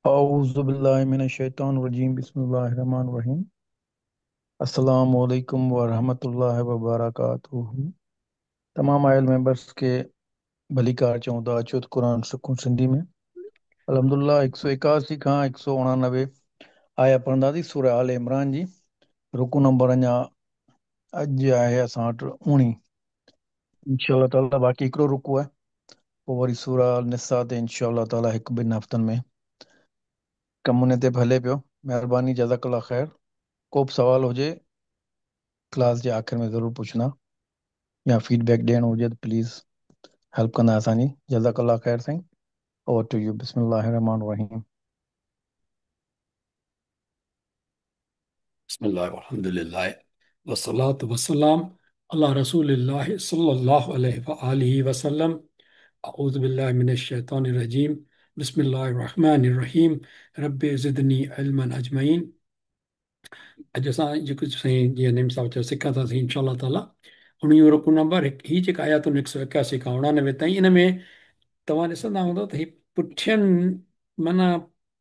अऊज़ु बिल्लाहि मिनश-शैतानिर-रजीम। बिस्मिल्लाहिर-रहमानिर-रहीम। अस्सलामु अलैकुम व रहमतुल्लाहि व बरकातुहू। तमाम आयल मेंबर्स खे भलीकार चऊं था, अचो त क़ुरान सिखूं सिंधी में। अल्हम्दुलिल्लाह 181 खां 189 आया पढ़ंदासीं सूरह आल इमरान जी। रुकू नंबर अञा अॼु आहे असां वटि 19। इंशाअल्लाह ताला बाक़ी हिकिड़ो रुकू आहे, पोइ वरी सूरह निसा ते इंशाअल्लाह ताला हिकु ॿिनि हफ़्तनि में कमु उन ते बि हले पियो। महिरबानी, जज़ाकल्लाह ख़ैर। को बि सवाल हुजे क्लास जे आख़िर में ज़रूरु पुछंदा या फीडबैक ॾियणो हुजे त प्लीज़ हेल्प कंदा असांजी। जज़ाकल्लाह ख़ैर साईं। Over to you. बिस्मिल्लाहिर्रहमानिर्रहीम। बिस्मिल्लाह वल्हम्दुलिल्लाह वस्सलातु वस्सलाम अला रसूलिल्लाह सल्लल्लाहु अलैहि व आलिहि वसल्लम। अऊज़ु बिल्लाहि मिनश शैतानिर रजीम। बिस्मिल्लाहिर्रहमानिर्रहीम। रब्बि ज़िदनी इल्मन अजमईन। अॼु असां जेको साईं जीअं नेम साहिबु चयो सिखा थासीं इंशाअल्लाह ताला 19 रुकू नंबर ही जेका आयतुनि 181 खां 89 ताईं, इन में तव्हां ॾिसंदा हूंदव त ही पुठियनि माना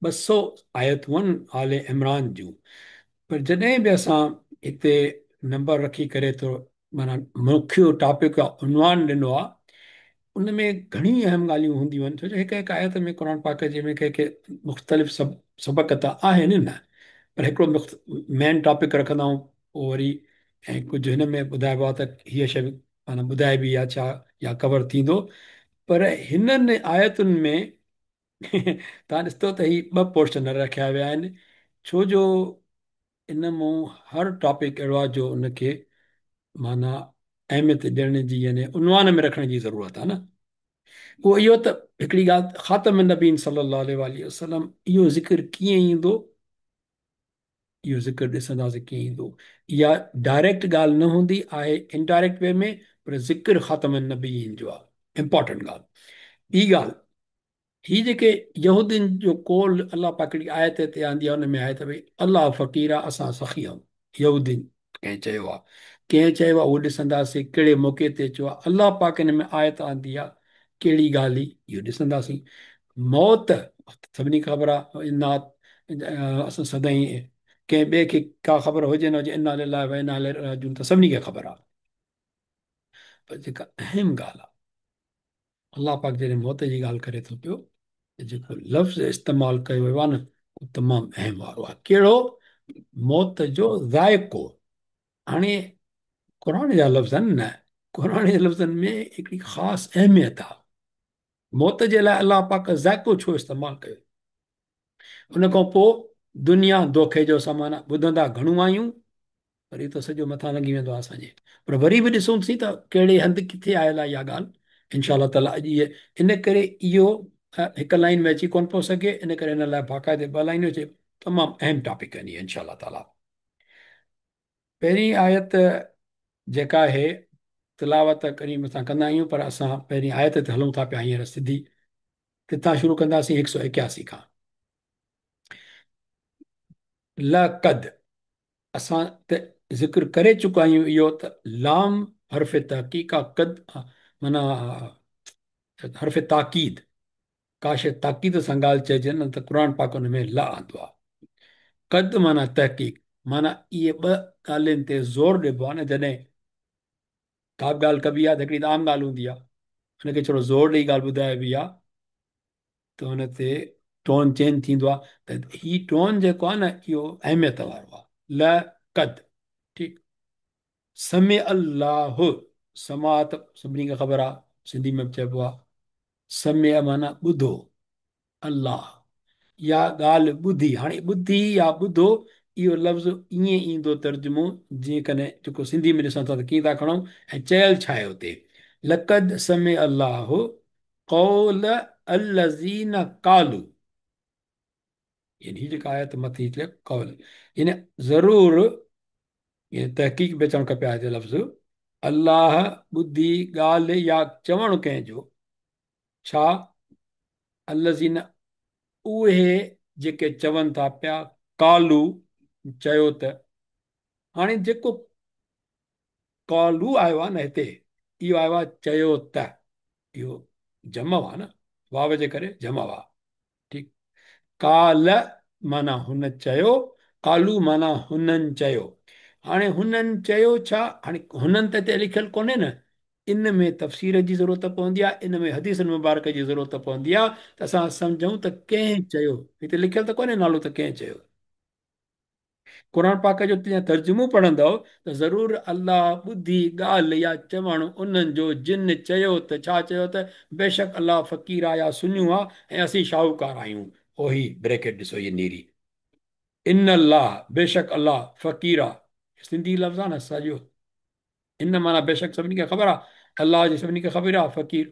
200 आयतूं आहिनि आले इमरान जूं। पर जॾहिं बि असां हिते नंबर रखी करे तो माना मुख्य टॉपिक उन्वान ॾिनो आहे, उन में घणी अहम ॻाल्हियूं हूंदियूं आहिनि। छो जो हिकु हिकु आयत में क़ुरान पाक जे में कंहिंखे मुख़्तलिफ़ सबक़ त आहिनि न, पर हिकिड़ो मेन टॉपिक रखंदा आहियूं, पोइ वरी ऐं कुझु हिन में ॿुधाइबो आहे त हीअ शइ माना ॿुधाइबी आहे छा या कवर थींदो। पर हिननि आयतुनि में तव्हां ॾिसंदो त ही ॿ पोर्शन रखिया विया आहिनि, छो जो इन मां हर टॉपिक अहिड़ो आहे जो उनखे माना अहमियत ॾियण जी यानी उन्वान में रखण जी ज़रूरत आहे न। उहो इहो त हिकिड़ी ॻाल्हि ख़ातम नबीन सल्लल्लाहु अलैहि वसल्लम इहो ज़िक्र कीअं ईंदो, इहो ज़िक्र ॾिसंदासीं कीअं ईंदो। इहा डायरेक्ट ॻाल्हि न हूंदी आहे, इनडायरेक्ट वे में, पर ज़िक्र ख़ातम नबीन जो आहे, इम्पोर्टेंट ॻाल्हि। ॿी ॻाल्हि ही जेके यहूदिन जो कोल अल्लाह पाक हिकिड़ी आयत ते आंदी आहे, उन में आहे त भई अल्लाह फ़क़ीर आहे, असां सखी आहियूं। यहूदिन कंहिं चयो आहे, कंहिं चयो आहे उहो ॾिसंदासीं कहिड़े मौक़े ते चयो आहे। अल्लाह पाक हिन में आयत आंदी आहे, कहिड़ी ॻाल्हि इहो ॾिसंदासीं। मौत सभिनी खे ख़बर आहे, इन्ना असां सदाईं कंहिं ॿिए खे का ख़बर हुजे न हुजे, इन्ना लिल्लाहि व इन्ना इलैहि राजिऊन त सभिनी खे ख़बर आहे। पर जेका अहम ॻाल्हि आहे, अल्लाह पाक जॾहिं मौत जी ॻाल्हि करे थो पियो त जेको लफ़्ज़ इस्तेमालु कयो वियो आहे न, उहो तमामु अहम वारो आहे। कहिड़ो? मौत जो ज़ाइक़ो। हाणे क़ुरान जा लफ़्ज़ आहिनि न, क़ुरान जे लफ़्ज़नि में हिकिड़ी ख़ासि अहमियत आहे। मौत जे लाइ अल्लाह पाक ज़ाइक़ो छो इस्तेमालु कयो? उन खां पोइ दुनिया धोखे जो सामान आहे, ॿुधंदा घणो आहियूं पर इहो त सॼो मथां लॻी वेंदो आहे असांजे। पर वरी बि ॾिसूं थी त कहिड़े हंधि किथे आयल आहे इहा ॻाल्हि इंशाअल्लाह ताला अॼु इहे इन करे इहो हिकु लाइन में अची कोन पियो सघे, इन करे हिन लाइ बाक़ाइदे ॿ लाइनियूं अचे। तमामु अहम टॉपिक आहिनि इहे इंशाअल्लाह ताला। पहिरीं आयत जेका आहे तिलावत करीम असां कंदा आहियूं, पर असां पहिरीं आयत ते हलूं था पिया हींअर सिधी किथां शुरू कंदासीं? 181 खां। लक़द असां त ज़िक्र करे चुका आहियूं इहो त लाम हर्फ़ तहक़ीक़ आहे, कद माना हर्फ़ ताक़ीद, का शइ ताक़ीद सां ॻाल्हि चइजे न त क़ुरान पाक उन में ल आंदो आहे। कद माना तहक़ीक़, माना इहे ॿ ॻाल्हियुनि ते ज़ोर ॾिबो आहे न। जॾहिं का बि ॻाल्हि कबी आहे त हिकिड़ी त आम ॻाल्हि हूंदी आहे, हुनखे थोरो ज़ोर ॾेई ॻाल्हि ॿुधाइबी आहे त हुन ते टोन चेंज थींदो आहे। त ही टोन जेको आहे न इहो अहमियत वारो आहे। ल कद, ठीकु। समे अल्लाह, समात सभिनी खे ख़बर आहे, सिंधी में बि चइबो आहे। समे माना ॿुधो, अल्लाह या ॻाल्हि ॿुधी। हाणे ॿुधी या ॿुधो इहो लफ़्ज़ ईअं ईंदो तर्जुमो जीअं कॾहिं जेको सिंधी में ॾिसूं था त कीअं था खणूं ऐं चयल छा आहे हुते। लक़द समे अल्लाह क़ौल अल्लज़ीन क़ालू, यानी ही जेका आयत मथे क़ौल, यानी ज़रूरु, यानी तहक़ीक़ बि अचणु खपे आहे लफ़्ज़। अल्लाह ॿुधी ॻाल्हि या चवणु कंहिंजो, छा? अल्लज़ीन उहे जेके चवनि था पिया, कालू चयो त। हाणे जेको कालू आयो आहे न हिते, इहो आयो आहे चयो त, इहो जमा आहे न, वाव जे करे जमा आहे, ठीकु। قال معنيٰ هن چيو، قالو معنيٰ هنن چيو. هاڻي هنن چيو ڇا؟ هاڻي هنن ته هتي لکيل ڪونهي نه، ان ۾ تفسير جي ضرورت پوندي آهي، ان ۾ حديث مبارڪ جي ضرورت پوندي آهي ته اسان سمجهون ته ڪنهن چيو. هتي لکيل ته ڪونهي نالو ته ڪنهن چيو. قرآن پاڪ جو جڏهن ترجمو پڙهندؤ ته ضرور الله ٻڌي ڳالهه يا چوڻ انهن جو جن چيو ته ڇا چيو ته بيشڪ الله فقير آ يا سڃو آ ۽ اسين شاهوڪار آهيون. او هي بريڪيٽ ڏسو هي نيري ان الله بيشڪ الله فقير آ سنڌي لفظ آ نه سڄو ان معنيٰ بيشڪ سڀني کي خبر آ الله جي سڀني کي خبر آ فقير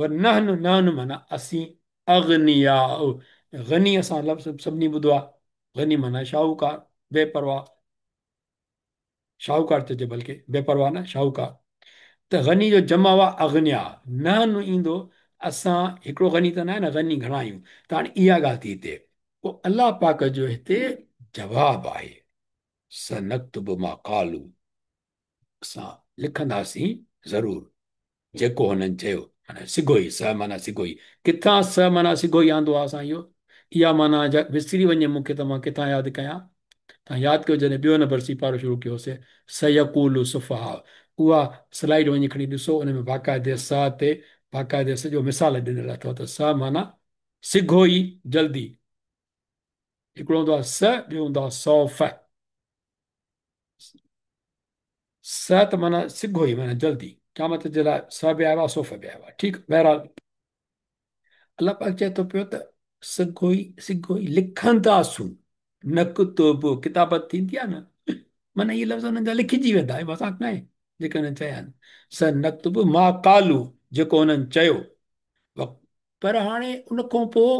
ونحن نحن معنيٰ اسين اغنياء غني اسان لفظ سڀني ٻڌو آ غني معنيٰ شاهوڪار بي پرواهه شاهوڪار چئجي بلڪه بي پرواهه نه شاهوڪار ته غني جو جمع آ اغنياء نحن ايندو اسان هڪڙو غني ته ناهي نه غني گهڻا آهيون ته هاڻي اها ڳالهه ٿي هتي پوء الله پاڪ جو هتي جواب آهي سنڪتب ما قالو اسان لکنداسين ضرور جيڪو هنن چيو معنيٰ سگهو ئي س معنيٰ سگهو ئي ڪٿان س معنيٰ سگهو ئي آندو آهي اسان اهو اها معنيٰ جا وسري وڃي مون کي ته مان ڪٿان ياد ڪيان تان ياد ڪيو جڏهن ٻيو نمبر سيپارو شروع ڪيوسي سيقول السفهاء اها سلائيڊ وڃي کڻي ڏسو ان ۾ باقاعدي س تي باقاعدي سڄو مثال ڏنل اٿو ته س معنيٰ سگهو ئي جلدي هڪڙو هوندو آهي س ٻيو هوندو آهي سوف س ته معنيٰ سگهو ئي معنيٰ جلدي قيامت جي لاء س به آيو آهي سوف به آيو آهي ٺيڪ بهرحال الله پاڪ چئي ٿو پيو ته سگهو ئي سگهو ئي لکنداسون نڪتب ڪتابت ٿيندي آهي نه معنيٰ اهي لفظ انهن جا لکجي ويندا هي مذاق نه آهي جيڪي انهن چيا آهن سنڪتب ما قالو جيڪو انهن چيو پر هاڻي ان کان پوء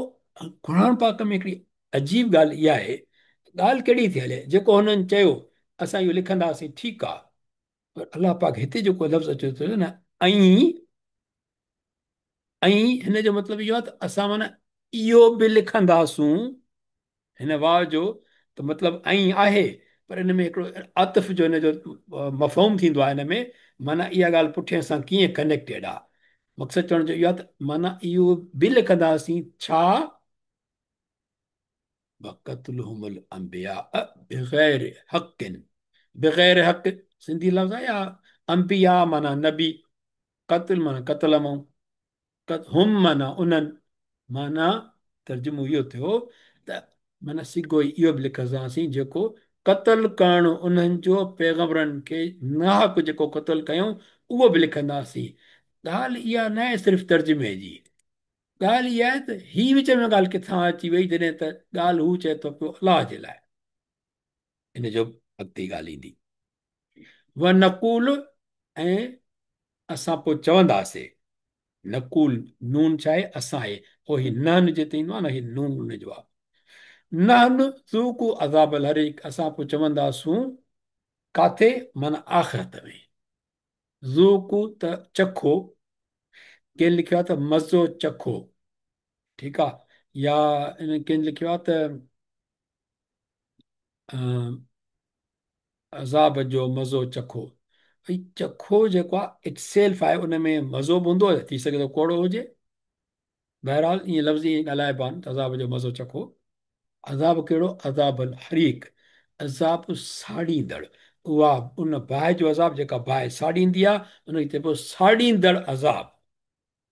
قرآن پاڪ ۾ هڪڙي عجيب ڳالهه اها آهي، ڳالهه ڪهڙي ٿي هلي، جيڪو هنن چيو اسان اهو لکنداسين ٺيڪ آ، پر الله پاڪ هتي جيڪو لفظ اچي ٿو نه ۽ ۽ هن جو مطلب اهو آ ته اسان معنيٰ اهو به لکنداسون هن واو جو ته مطلب ۽ آهي پر ان ۾ هڪڙو عطف جو ان جو مفهوم ٿيندو آهي ان ۾ معنيٰ اها ڳالهه پٺئين سان ڪيئن ڪنيڪٽيڊ آهي مقصد چوڻ جو اهو آهي ته معنيٰ اهو به لکنداسين ڇا وقتلهم الانبياء بغير حق بغير حق سنڌي لفظ آهي يا انبياء معنيٰ نبي قتل معنيٰ قتل مون هم معنيٰ انهن، معنيٰ ترجمو اهو ٿيو ته معنيٰ سگهو ئي اهو به لکنداسين جيڪو قتل ڪرڻ انهن جو پيغمبرن کي ناحق جيڪو قتل ڪيائون اهو به لکنداسين. ڳالهه اها ناهي صرف ترجمي جي، ڳالهه اها آهي ته هي وچ ۾ ڳالهه ڪٿان اچي وئي جڏهن ته ڳالهه هو چئي ٿو پيو الله جي لاء. ان جو اڳتي ڳالهه ايندي. ونقول ۽ اسان پوء چونداسي، نقول، نون ڇا آهي؟ اسان آهي، پوء هي نحن جتي ايندو آهي نه هي نون ان جو آهي. نحن ذوقوا عذاب الحريق اسان پوء چونداسون ڪاٿي؟ معنيٰ آخرت ۾. ذوقوا ته چکو، ڪن لکيو آهي ته مزو چکو، ٺيڪ آهي، يا ڪن لکيو آهي ته عذاب جو مزو چکو. ڀئي چکو جيڪو آهي it self آهي ان ۾ مزو به هوندو ٿي سگهي ٿو ڪوڙو هجي. بهرحال ائين لفظ ائين ڳالهائبا آهن ته عذاب جو مزو چکو. عذاب ڪهڙو؟ عذاب الحريق عذاب ساڙيندڙ. اها ان باهه جو عذاب جيڪا باهه ساڙيندي آهي ان کي چئبو ساڙيندڙ عذاب.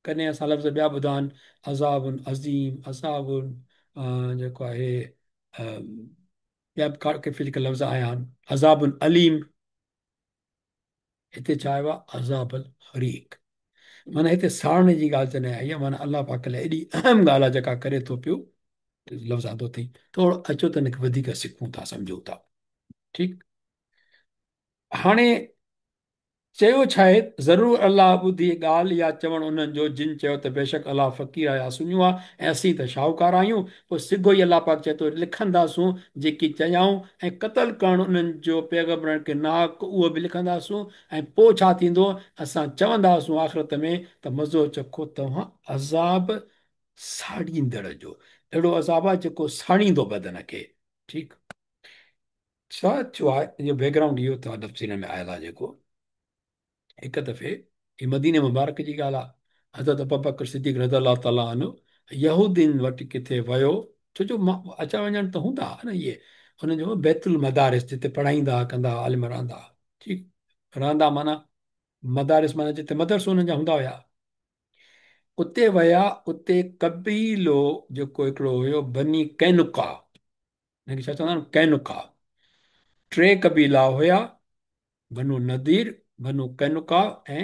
ڪڏهن اسان لفظ ٻيا ٻڌا آهن عذاب عظيم عذاب جيڪو آهي ٻيا به ڪافي جيڪي لفظ آيا آهن عذاب اليم هتي ڇا آيو آهي عذاب الحريق معنيٰ هتي ساڙڻ جي ڳالهه ته نه آئي آهي معنيٰ الله پاڪ لاء ايڏي اهم ڳالهه آهي جيڪا ڪري ٿو پيو لفظ آندو اٿئي ٿورو اچو ته هن کي وڌيڪ سکون ٿا سمجهون ٿا ٺيڪ هاڻي چيو ڇا آهي، ضرور الله ٻڌي ڳالهه يا چوڻ انهن جو جن چيو ته بيشڪ الله فقير آهي يا سڃو آهي ۽ اسين ته شاهوڪار آهيون، پوء سگهو ئي الله پاڪ چئي ٿو لکنداسون جيڪي چيائون ۽ قتل ڪرڻ انهن جو پيغمبرن کي ناحق اهو به لکنداسون ۽ پوء ڇا ٿيندو اسان چونداسون آخرت ۾ ته مزو چکو توهان عذاب ساڙيندڙ جو اهڙو عذاب آهي جيڪو ساڙيندو بدن کي ٺيڪ. ڇا ٿيو آهي ان جو بيڪ گرائونڊ اهو ته تفسير ۾ آيل آهي جيڪو هڪ دفعي هي مديني مبارڪ جي ڳالهه آهي حضرت ابوبڪر صديق رضي الله تعالٰي عنه يهودين وٽ ڪٿي ويو ڇو جو اچڻ وڃڻ ته هوندا هئا نه، اهي انهن جو بيت المدارس جتي پڙهائيندا هئا ڪندا هئا عالم رهندا هئا، ٺيڪ رهندا معنيٰ مدارس معنيٰ جتي مدرسو انهن جا هوندا هيا، اتي ويا. اتي قبيلو جيڪو هڪڙو هيو بني قينقاع، هن کي ڇا چوندا آهن؟ قينقاع. ٽي قبيلا هيا، بنو نضير، بنو قينقاع ۽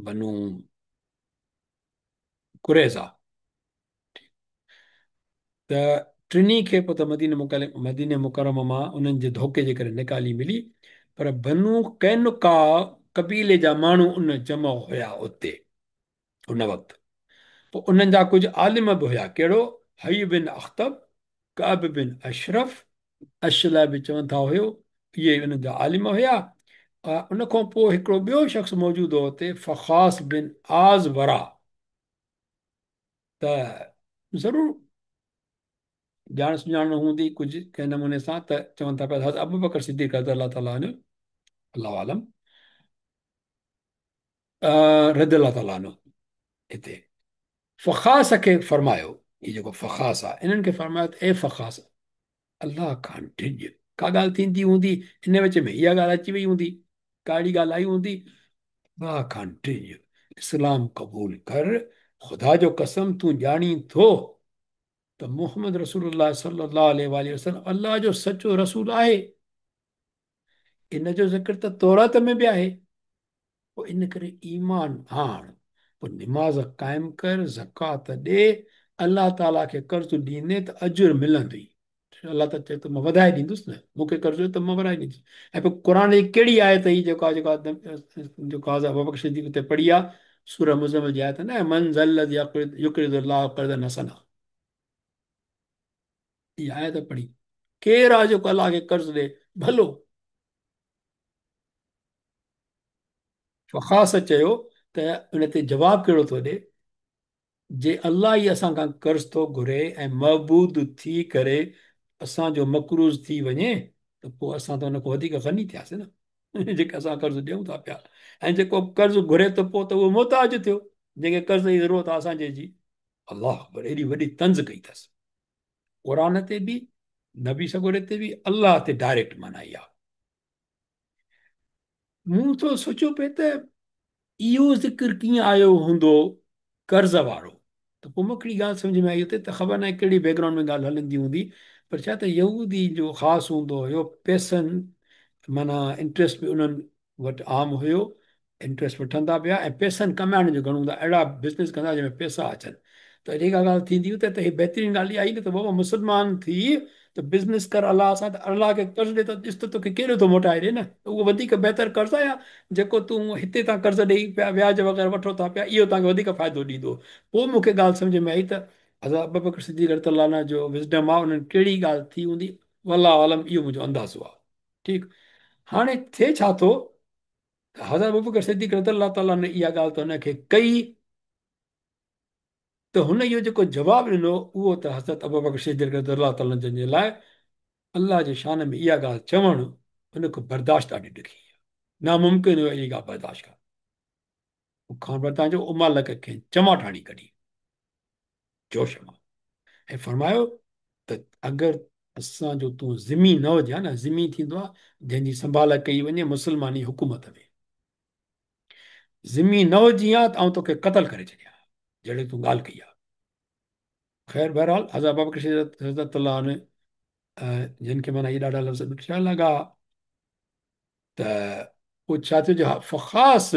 بنو قريظه. ته ٽنهي کي پوء ته مديني مڪرمه مان انهن جي ڌوڪي جي ڪري نيڪالي ملي، پر بنو قينقاع قبيلي جا ماڻهو ان جمع هيا اتي ان وقت. پوء انهن جا ڪجهه عالم به هيا، ڪهڙو؟ حي بن اخطب، ڪعب بن اشرف، اشلع به چون ٿا هيو، اهي انهن جا عالم هيا. ان کان پوء هڪڙو ٻيو شخص موجود هو اتي، فخاص بن آز ورا. ته ضرور ڄاڻ سڃاڻ هوندي ڪجهه ڪنهن نموني سان، ته چون ٿا پيا حضرت ابوبڪر صديق رضي الله تعالٰي عنه، الله اعلم، رضي الله تعالٰي عنه هتي فخاص کي فرمايو، هي جيڪو فخاص آهي انهن کي فرمايو ته اي فخاص، الله کان ڊڄ، ڪا ڳالهه ٿيندي هوندي ان وچ ۾ اها ڳالهه اچي وئي هوندي، ڪا اهڙي ڳالهه آئي هوندي، الله کان ڊڄ، اسلام قبول ڪر، خدا جو قسم تون ڄاڻين ٿو ته محمد رسول الله صلي الله عليه وآله وسلم الله جو سچو رسول آهي، ان جو ذڪر ته تورات ۾ به آهي، پوء ان ڪري ايمان آڻ، پوء نماز قائم ڪر، زڪوات ڏي، الله تعاليٰ کي قرض ڏيندين ته اجر ملندئي. الله تعاليٰ چئي ٿو مان وڌائي ڏيندس نه، مون کي قرض ڏيو ته مان وڌائي ڏيندس. ۽ پوء قرآن جي ڪهڙي آيت هئي جيڪا جيڪا جيڪا حضرت ابوبڪر صديق اتي پڙهي آ، سورة مزمل جي آيت نه، من ذا الذي يقرض الله قرضا حسنا، اها آيت پڙهي، ڪير آ جيڪو الله کي قرض ڏي ڀلو؟ فخاص چيو ته ان تي جواب ڪهڙو ٿو ڏي، جي الله ئي اسان کان قرض ٿو گهري ۽ معبود ٿي ڪري اسان جو مقروض ٿي وڃي ته پوء اسان ته ان کان وڌيڪ غني ٿياسين نه، جيڪي اسان قرض ڏيون ٿا پيا، ۽ جيڪو قرض گهري ٿو پوء ته اهو محتاج ٿيو، جنهن کي قرض جي ضرورت آهي اسان جي جي. الله اڪبر، ايڏي وڏي طنز ڪئي اٿس قرآن تي به، نبي سڳوري تي به، الله تي ڊائريڪٽ معنيٰ اها. مون ٿو سوچيو پئي ته اهو ذڪر ڪيئن آيو هوندو قرض وارو، ته پوء مون کي هڪڙي ڳالهه سمجهه ۾ آئي اتي ته خبر ناهي ڪهڙي بيڪ گرائونڊ ۾ ڳالهه هلندي هوندي، پر ڇا ته يهودي جو خاص هوندو هيو پئسن معنيٰ انٽريسٽ به انهن وٽ عام هيو، انٽريسٽ وٺندا پيا ۽ پئسن ڪمائڻ جو گهڻو هوندا، اهڙا بزنس ڪندا جنهن ۾ پئسا اچن. ته جيڪا ڳالهه ٿيندي هئي ته هي بهترين ڳالهه اها آئي نه ته بابا مسلمان ٿي ته بزنس ڪر الله سان ته الله کي قرض ڏي ته ڏس ته توکي ڪيڏو ٿو موٽائي ڏي نه، اهو وڌيڪ بهتر قرض آهي يا جيڪو تون هتي تان قرض ڏئي پيا وياج وغيره وٺو ٿا پيا اهو توهان کي وڌيڪ فائدو ڏيندو. پوء مون کي ڳالهه سمجهه ۾ آئي ته حضرت ابوبڪر صديق رضي الله عنه جو وزڊم آهي انهن ڪهڙي ڳالهه ٿي هوندي والله اعلم، اهو منهنجو اندازو آهي. ٺيڪ هاڻي ٿئي ڇا ٿو ته حضرت ابوبڪر صديق رضي الله تعالٰي عنه اها ڳالهه ته هن کي ڪئي ته هن اهو جيڪو جواب ڏنو اهو ته حضرت ابوبڪر صديق رضي الله تعالٰي عنه جن جي لاء الله جي شان ۾ اها ڳالهه چوڻ هن کي برداشت ڏاڍي ڏکي آهي، ناممڪن هيو اهڙي ڳالهه برداشت ڪرڻ. کان برداشت جو امالڪ کي چماٽ هڻي ڪڍي جوش مان ۽ فرمايو ته اگر اسان جو تون ذمي نه هجين ها نه، ذمي ٿيندو آهي جنهن جي سنڀال ڪئي وڃي مسلماني حڪومت ۾ ذمي نه هجين ها ته آئون توکي قتل ڪري ڇڏيان ها جهڙي تون ڳالهه ڪئي آهي. خير بهرحال حضرت ابوبڪر صديق رضي الله عنه جن کي معنيٰ اهي ڏاڍا لفظ ڏکيا لڳا ته پوء ڇا ٿيو جو فخاص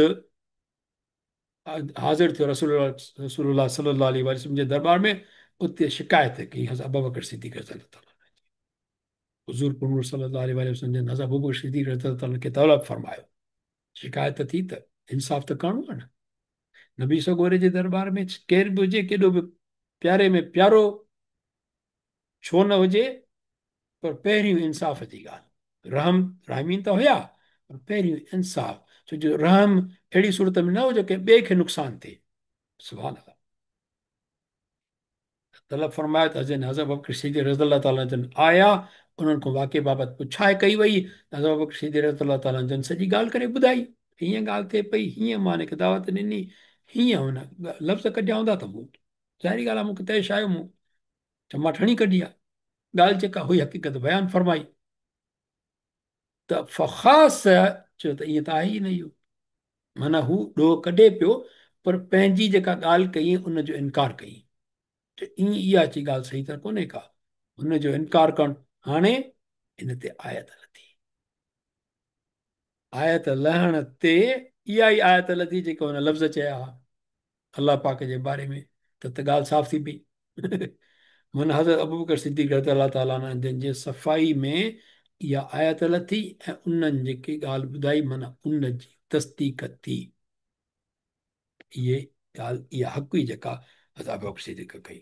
حاضر ٿيو رسول الله رسول الله صلي الله عليه وسلم جي دربار ۾ اتي شڪايت ڪئي حضرت ابوبڪر صديق رضي الله تعالٰي عنه جي. حضور پرنور صلي الله عليه وسلم جن حضرت ابوبڪر صديق رضي الله تعالٰي عنه کي طلب فرمايو. شڪايت ٿي ته انصاف ته ڪرڻو آهي نه. نبي سڳوري جي دربار ۾ ڪير به هجي ڪيڏو به پياري ۾ پيارو ڇو نه هجي پر پهريون انصاف جي ڳالهه، رحم راحمين ته هيا پر پهريون انصاف، ڇو جو رحم اهڙي صورت ۾ نه هو جو ڪنهن ٻئي کي نقصان ٿئي. سبحان الله. طلب فرمايو ته حضرت ابوبڪر صديق رضي الله تعالٰي جن آيا، انهن کان واقعي بابت پڇا ڪئي وئي ته حضرت ابوبڪر صديق رضي الله تعالٰي جن سڄي ڳالهه ڪري ٻڌائي، هيئن ڳالهه ٿئي پئي، هيئن مان هن کي دعوت ڏني، هيئن هن لفظ ڪڍيا هوندا ته مون ظاهري ڳالهه آهي مون کي طيش آيو، مون چماٽ هڻي ڪڍي آهي. ڳالهه جيڪا هئي حقيقت بيان فرمائي. ته فخاص چيو ته ائين ته آهي ئي نه اهو، معنيٰ هو ڏوهه ڪڍي پيو پر پنهنجي جيڪا ڳالهه ڪئي ان جو انڪار ڪئي، ته ائين اها اچي ڳالهه صحيح طرح ڪونهي ڪا، هن جو انڪار ڪرڻ. هاڻي ان تي آيت لٿي، آيت لهڻ تي اها ئي آيت لٿي جيڪا هن لفظ چيا هئا الله پاڪ جي باري ۾، ته ڳالهه صاف ٿي پئي. من حضرت ابوبڪر صديق رضي الله تعالٰي عنه جن جي صفائي ۾ اها آيت لٿي ۽ انهن جيڪي ڳالهه ٻڌائي معنيٰ ان جي تصديق ٿي. اهي ڳالهه اها حق هئي جيڪا حضرت ابوبڪر صديق ڪئي.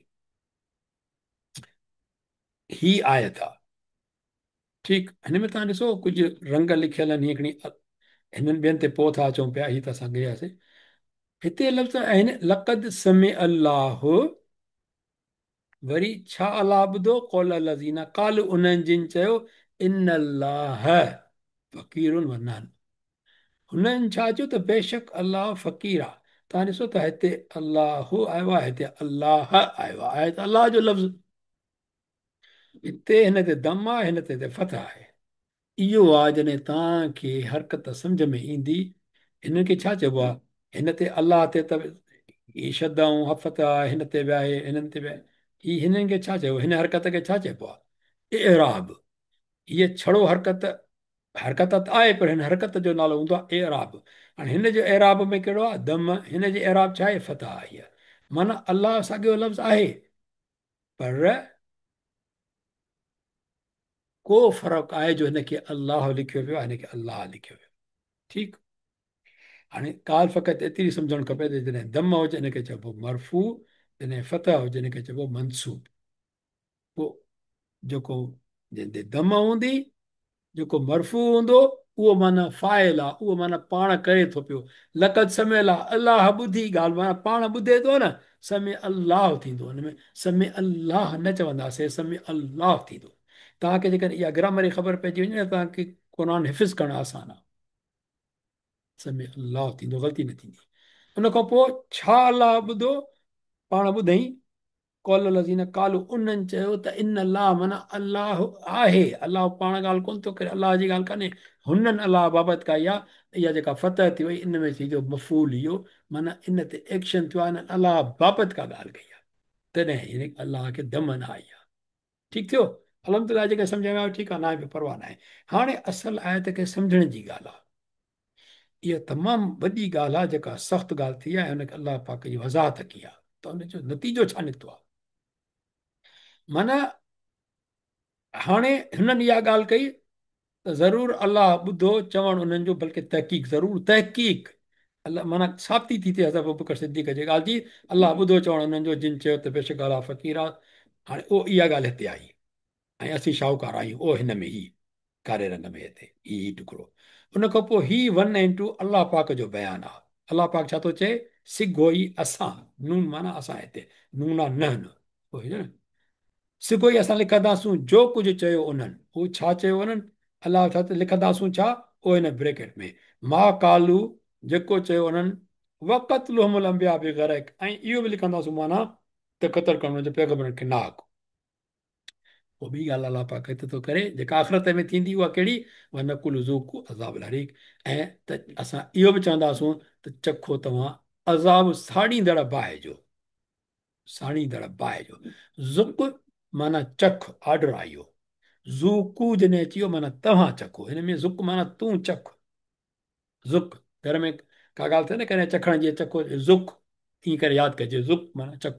هي آيت آ، ٺيڪ. هن ۾ توهان ڏسو ڪجهه رنگ لکيل آهن، هيئن کڻي هنن ٻين تي پوء ٿا اچون پيا، هي ته اسان ڳرياسين. هتي لفظ آهن لقد سمع الله، وري ڇا الله ٻڌو، قول الذين قالوا انهن جن چيو ان الله فقير ونحن، هنن ڇا چيو ته بيشڪ الله فقير آ. توهان ڏسو ته هتي الله آيو آهي، هتي الله آيو آهي، آهي ته الله جو لفظ، هتي هن تي دم آهي، هن تي فتح آهي. اهو آ جڏهن توهان کي حرڪت سمجهه ۾ ايندي، هنن کي ڇا چئبو آ، هن تي الله تي ته هي شد ۽ فتح آهي، هن تي به آهي، هنن تي به آهي، هي هنن کي ڇا چئبو، هن حرڪت کي ڇا چئبو آ، اعراب. هيء ڇڙو حرڪت، حرڪت ته آهي پر هن حرڪت جو نالو هوندو آهي اعراب. هاڻي هن جو اعراب ۾ ڪهڙو آ، دم، هن جي اعراب ڇا آهي، فتح آهي. معنيٰ الله ساڳيو لفظ آهي پر ڪو فرق آهي جو هن کي الله لکيو ويو آهي، هن کي الله لکيو ويو. ٺيڪ، هاڻي ڳالهه فقط ايتري سمجهڻ کپي ته جڏهن دم هجي ان کي چئبو مرفوع، جڏهن فتح هجي ان کي چئبو منصوب. پوء جيڪو جنهن تي دم هوندي، جيڪو مرفوع هوندو اهو معنيٰ فاعل آ، اهو معنيٰ پاڻ ڪري ٿو پيو. لقد سمع الله، الله ٻڌي ڳالهه، معنيٰ پاڻ ٻڌي ٿو نه، سمع الله ٿيندو، ان ۾ سمع الله نه چونداسين، سمع الله ٿيندو. توهان کي جيڪڏهن اها گرامر جي خبر پئجي وڃي نه، توهان کي قرآن حفظ ڪرڻ آسان آ. سمع الله ٿيندو، غلطي نه ٿيندي. ان کان پوء ڇا الله ٻڌو، پاڻ ٻڌئين، قول الذين قالوا انهن چيو ته ان الله معنيٰ الله آهي، الله پاڻ ڳالهه ڪونه ٿو ڪري، الله جي ڳالهه ڪانهي، هنن الله بابت ڪائي آهي، اها جيڪا فتح ٿي وئي ان ۾ ٿي ٿيو مفعول اهو، معنيٰ ان تي ايڪشن ٿيو آهي، انهن الله بابت ڪا ڳالهه ڪئي آهي، تڏهن يعني الله کي دم نه آئي آهي. ٺيڪ ٿيو؟ الحمدلله جيڪي سمجهه ۾ آيو ٺيڪ آهي، ناهي به پرواهه ناهي. هاڻي اصل آيت کي سمجهڻ جي ڳالهه آهي. اها تمام وڏي ڳالهه آهي جيڪا سخت ڳالهه ٿي آهي ۽ ان کي الله پاڪ جي وضاحت ڪئي آهي ته ان جو نتيجو ڇا نڪتو آهي. معنيٰ هاڻي هنن اها ڳالهه ڪئي ته ضرور الله ٻڌو چوڻ انهن جو بلڪه تحقيق ضرور تحقيق الله معنيٰ ثابتي ٿي ٿئي حضرت ابوبڪر صديق جي ڳالهه جي الله ٻڌو چوڻ انهن جو جن چيو ته بيشڪ الله فقير آهي. هاڻي اهو اها ڳالهه هتي آئي ۽ اسين شاهوڪار آهيون اهو هن ۾ هي ڪاري رنگ ۾ هتي هي هي ٽڪرو. ان کان پوء هي 1 ۽ 2 الله پاڪ جو بيان آ. الله پاڪ ڇا ٿو چئي؟ سگهو ئي اسان، نون معنيٰ اسان هتي نون آ نه نه پوء هي نه سگهو ئي اسان لکنداسون جو ڪجهه چيو انهن. هو ڇا چيو انهن؟ الله ڇا ٿو لکنداسون ڇا؟ اهو هن بريڪيٽ ۾ ما قالو جيڪو چيو انهن وقتلهم الانبياء بغير حق ۽ اهو به لکنداسون معنيٰ ته قتل ڪرڻ جو پيغمبرن کي ناحق. پوء ٻي ڳالهه الله پاڪ هت ٿو ڪري جيڪا آخرت ۾ ٿيندي اها ڪهڙي ونقول ذوقوا عذاب الحريق ۽ ته اسان اهو به چونداسون ته چکو توهان عذاب ساڙيندڙ باهه جو، ساڙيندڙ باهه جو. ذق معنيٰ چک، آرڊر آهي اهو. ذوقوا جڏهن اچي ويو معنيٰ توهان چکو، هن ۾ ذق معنيٰ تون چک. ذق گهر ۾ ڪا ڳالهه ٿئي نه ڪڏهن چکڻ جي چکو ذق ائين ڪري ياد ڪجي ذق معنيٰ چک.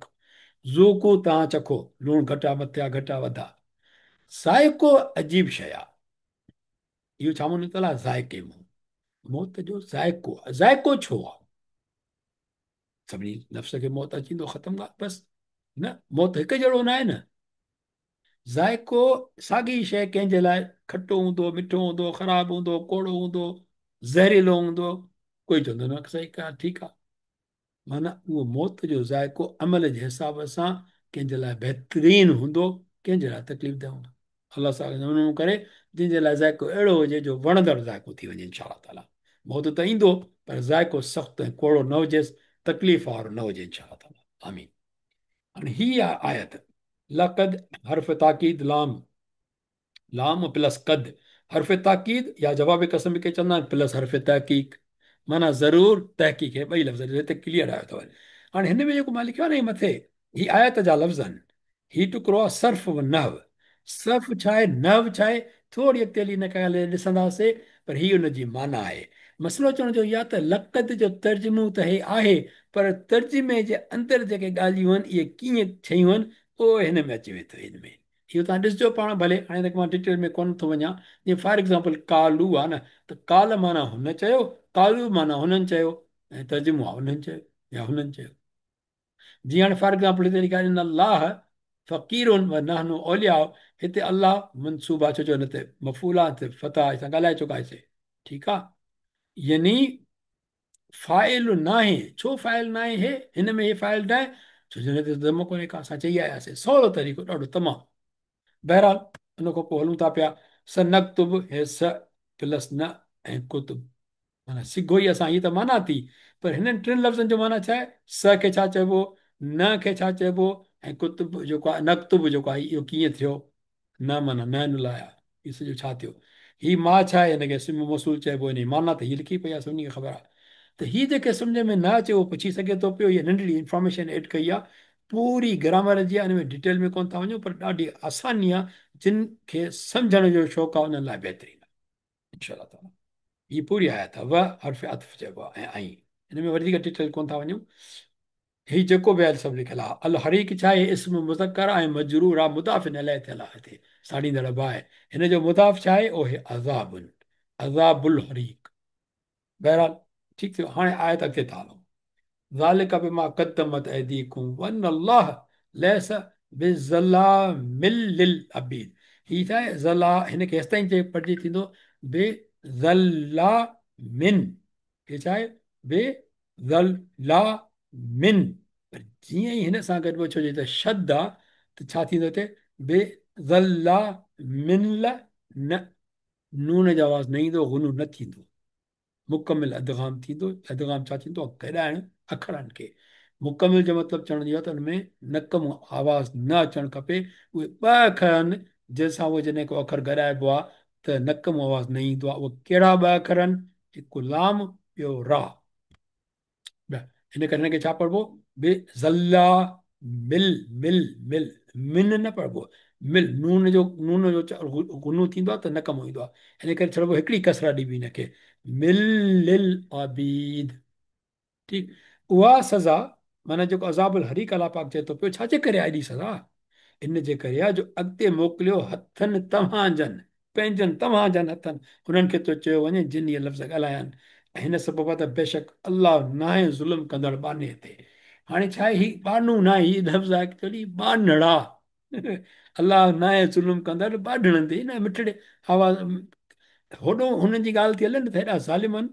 ذوقوا توهان چکو، لوڻ گهٽ آ مٿي آ گهٽ آ وڌ آ. ذائقو عجيب شيء آ. اهو ڇا مون نڪتل آ ذائقي مون موت جو ذائقو آ. ذائقو ڇو آ؟ سڀني نفس کي موت اچي ويندو ختم ڳالهه بس نه موت هڪ جهڙو نه آهي نه. ذائقو ساڳي شيء ڪنهن جي لاء کٽو هوندو، مٺو هوندو، خراب هوندو، ڪوڙو هوندو، زهريلو هوندو، ڪوئي چوندو نه صحيح ڪا ٺيڪ آ. معنيٰ اهو موت جو ذائقو عمل جي حساب سان ڪنهن جي لاء بهترين هوندو، ڪنهن جي لاء تڪليف ده هوندو. الله تعاليٰ ڪري جن جي لاء ذائقو اهڙو هجي جو وڻندڙ ذائقو ٿي وڃي انشاء الله تعاليٰ. موت ته ايندو پر ذائقو سخت ۽ ڪوڙو نه هجيس، تڪليف وارو نه هجي انشاء الله تعاليٰ. آمين. हाणे हीअ आहे आयत लक़द हर्फ ताक़ीद लाम, लाम प्लस कद, हर्फ ताक़ीद या जवाब कसम खे चवंदा आहिनि प्लस हर्फ तहक़ीक़, माना ज़रूर तहक़ीक़, हे ॿई लफ़्ज़ हिते क्लियर आयो अथव। हाणे हिन में जेको मां लिखियो आहे न, मथे ही आयत जा लफ़्ज़ आहिनि, ही टुकड़ो आहे सर्फ़ व नहव। सर्फ़ छा आहे, नहव छा आहे, थोरी अॻिते हली हिन ॻाल्हि ॾिसंदासीं, पर हीअ हुनजी माना आहे। मसइलो चवण जो इहो आहे त लक़द जो तर्जुमो त हे आहे, पर तर्जुमे जे अंदरि जेके ॻाल्हियूं आहिनि इहे कीअं शयूं आहिनि, उहो हिन में अची वेंदो। हिन में इहो तव्हां ॾिसजो पाण, भले हाणे हिन मां डिटेल में कोन थो वञा। जीअं फॉर एग्ज़ाम्पल कालू आहे न, त काल माना हुन चयो, कालू माना हुननि चयो, ऐं तर्जुमो आहे हुननि चयो या हुननि चयो। जीअं हाणे फॉर एग्ज़ाम्पल हिते लिखियो आहे इन अल्लाह फ़क़ीरुन व नहनु औलिया, हिते अल्लाह मनसूब आहे, छो जो हिन ते मफ़ूल आहे, हिते फतह आहे, असां ॻाल्हाए चुका आहियूं, ठीकु आहे। यानी फ़ाइल नाहे, छो फ़ाइल नाहे हे, हिन में हे फ़ाइल नाहे, छो जो हिन ते दम कोन्हे का, असां चई आयासीं। सवलो तरीक़ो ॾाढो तमामु। बहरहाल उन खां पोइ हलूं था पिया। स नक्तुब, हे स प्लस न ऐं कुतुब, माना सिघो ई असां हीअ त माना थी, पर हिननि टिनि लफ़्ज़नि जो माना छा आहे? स खे छा चइबो, न खे छा चइबो, ऐं कुतुब जेको आहे, नक्तुब जेको आहे, इहो कीअं थियो? न माना न न लाइ आहे, इहो सॼो छा थियो? हीअ मां छा आहे, हिनखे इस्म मौसूल चइबो, हिन जी माना त हीअ लिखी पई आहे, सभिनी खे ख़बर आहे। त हीअ जेके सम्झ में न अचे उहो पुछी सघे थो पियो। हीअ नंढड़ी इन्फॉर्मेशन एड कई आहे, पूरी ग्रामर जी आहे, हिन में डिटेल में कोन था वञूं, पर ॾाढी आसानी आहे, जिन खे सम्झण जो शौक़ु आहे उन्हनि लाइ बहितरीनु आहे इंशा ताला। हीअ पूरी आयत आहे, व हर्फ अतफ़ चइबो आहे ऐं ऐं हिन में वधीक डिटेल कोन था वञूं। हीअ जेको बि आहे सभु लिखियलु आहे। अल हरीक छा आहे? इस्म मुज़क्कर ऐं मजरूर आहे, मुदाफ़ इलैह थियल आहे, हिते साड़ींदड़ बाहि। हिन जो मुदाफ़ छा आहे? उहो आहे अज़ाबुन, अज़ाबुल हरीक। बहरहाल ठीकु थियो। हाणे आयत अॻिते था हलूं। ज़ालिका बिमा क़द्दमत ऐदीकुम वन अल्लाह लैस बिज़लामिल लिल अबीद। हीअ छा आहे? ज़ला, हिनखे हेसि ताईं जे पढ़िजे थींदो बिज़ल्लामिन, हीअ छा आहे? बिज़ल्लामिन। पर जीअं ई हिन सां गॾु छो जो त शद आहे, त छा थींदो हिते? बिज़ल्लामिन न, नून जो आवाज़ न ईंदो, गुनू न थींदो, मुकमिल अदगाम थींदो। अदगाम छा थींदो? गॾाइण अखरनि खे। मुकमिल जो मतिलबु चवण जो आहे त हुन में नक मां आवाज़ न अचणु खपे। उहे ॿ अखर आहिनि जंहिंसां उहो जॾहिं को अखर गॾाइबो आहे त नक मां आवाज़ न ईंदो आहे। उहे कहिड़ा ॿ अखर आहिनि? हिकु लाम, ॿियो रा। हिन करे हिनखे छा पढ़िबो? बिज़ल्ला मिल, मिल मिल, मिन न पढ़िबो, मिल। नून जो गुनू थींदो आहे त नक मां ईंदो आहे, हिन करे छॾिबो हिकिड़ी कसरा ॾिबी हिनखे, मिल लिल आबीद। ठीकु, उहा सज़ा माना जेको अज़ाबुल हरीक अलाह पाक चए थो पियो, छाजे करे आहे एॾी सज़ा? इन जे करे आहे जो अॻिते मोकिलियो हथनि तव्हांजनि, पंहिंजनि तव्हांजनि हथनि, उन्हनि खे थो चयो वञे जिन इहे लफ़्ज़ ॻाल्हाया आहिनि। ऐं हिन सबब आहे त बेशक अल्लाह नाहे ज़ुल्म कंदड़ ॿाने ते। हाणे छा आहे, ही ॿानू न आहे, ही लफ़्ज़ आहे एक्चुअली ॿानड़ा। अल्लाह नाहे ज़ुल्म कंदड़ ॿाढणनि ते, न मिठड़े आवाज़ होॾो हुननि जी ॻाल्हि थी हले न त हेॾा ज़ालिम आहिनि,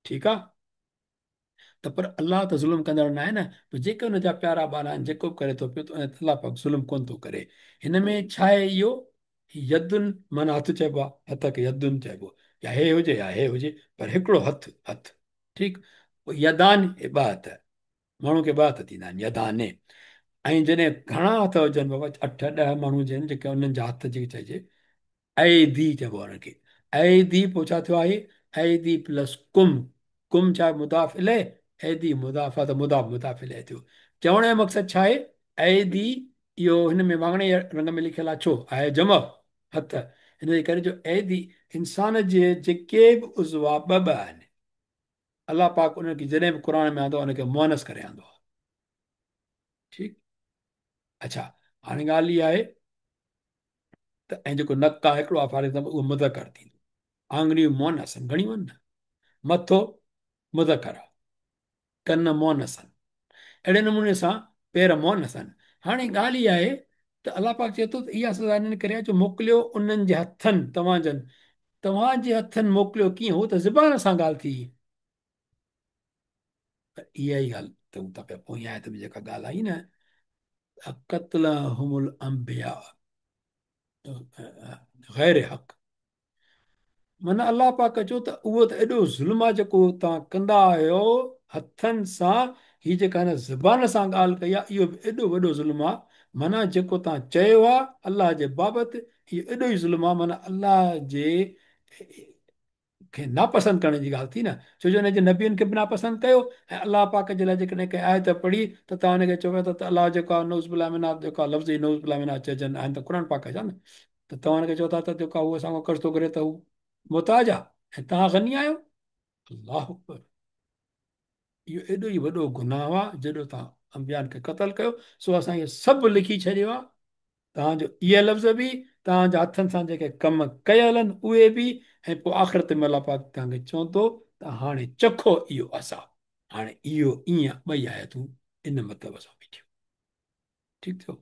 ठीकु आहे, त पर अल्लाह त ज़ुल्म कंदड़ न आहे न। पोइ जेके हुनजा प्यारा ॿार आहिनि, जेको बि करे थो पियो त अल्लाह पाक ज़ुल्म कोन थो करे। हिन में छा आहे इहो? यदुन माना हथु चइबो आहे, हथ खे यदुन चइबो, या हे हुजे या हे हुजे, पर हिकिड़ो हथु, हथु, ठीकु। पोइ यदान, हे ॿ हथ, माण्हू खे ॿ हथ थींदा आहिनि, यदाने। ऐं जॾहिं घणा हथ हुजनि बाबा, 8 10 माण्हू हुजनि जेके, उन्हनि जा हथ जेके चइजे ऐदी चइबो आहे हुनखे, ऐदी। पोइ छा थियो आहे? ऐदी प्लस कुम, कुम छा मुदाफ़ इलैह, ऐदी मुदाफ़ आहे त मुदाफ़ मुदाफ़ इलैह थियो। चवण जो मक़सदु छा आहे? ऐदी इहो हिन में वांगणे रंग में लिखियलु आहे, छो आहे जमा हथ, हिन जे करे जो ऐदी इंसान जे जेके बि उज़वा ॿ ॿ आहिनि, अलाह पाक उन्हनि खे जॾहिं बि क़ुर में आंदो आहे उनखे मुअनस करे आंदो आहे, ठीकु। अच्छा, हाणे ॻाल्हि इहा आहे त ऐं जेको नक आहे हिकिड़ो आहे फॉर एग्ज़ाम्पल, उहो मुज़क्कर थींदो, आङुरियूं मुअनस आहिनि, घणियूं आहिनि न, मथो मुज़क्कर आहे, कन मुअनस आहिनि, अहिड़े नमूने सां पेर मुअनस आहिनि। हाणे ॻाल्हि इहा आहे त अलाह पाक चए थो त इहा सज़ा हिननि करे जो मोकिलियो उन्हनि जे हथनि, तव्हांजे हथनि मोकिलियो कीअं? हू त ज़बान सां ॻाल्हि थी। पर इहा ई ॻाल्हि त हू था पिया पोइ आयत में जेका ॻाल्हि आई न, क़तलहुमुल अंबिया ग़ैर हक़, माना अलाह पाक चयो त उहो त एॾो ज़ुल्म आहे जेको तव्हां कंदा आहियो हथनि सां, هي جيڪا هن زبان سان ڳالهه ڪئي آهي، اهو به ايڏو وڏو ظلم آهي. معنيٰ جيڪو توهان چيو آهي الله جي بابت، اهو ايڏو ئي ظلم آهي، معنيٰ الله جي کي ناپسند ڪرڻ جي ڳالهه ٿي نه، ڇو جو هن جي نبين کي به ناپسند ڪيو ۽ الله پاڪ جي لاء جيڪڏهن ڪنهن آيت پڙهي ته توهان هن کي چئو پيا ته الله جيڪو آهي نعوذ بالله منه جيڪو آهي لفظ ئي نعوذ بالله منه چئجن آهن ته قرآن پاڪ جا نه، ته توهان هن کي چئو ٿا ته جيڪو آهي هو اسان کان قرض ٿو گهري ته هو محتاج آهي ۽ توهان غني آهيو. الله اڪبر، اهو ايڏو ئي وڏو گناهه آهي جيڏو توهان انبيائن کي قتل ڪيو، سو اسان اهو سڀ لکي ڇڏيو آهي. توهان جو اهي لفظ به، توهان جا هٿن سان جيڪي ڪم ڪيل آهن اهي به، ۽ پوء آخرت ۾ الله پاڪ توهان کي چوندو ته هاڻي چکو اهو عذاب. هاڻي اهو ائين ٻئي آيتون ان مطلب سان بيٺيون. ٺيڪ ٿيو.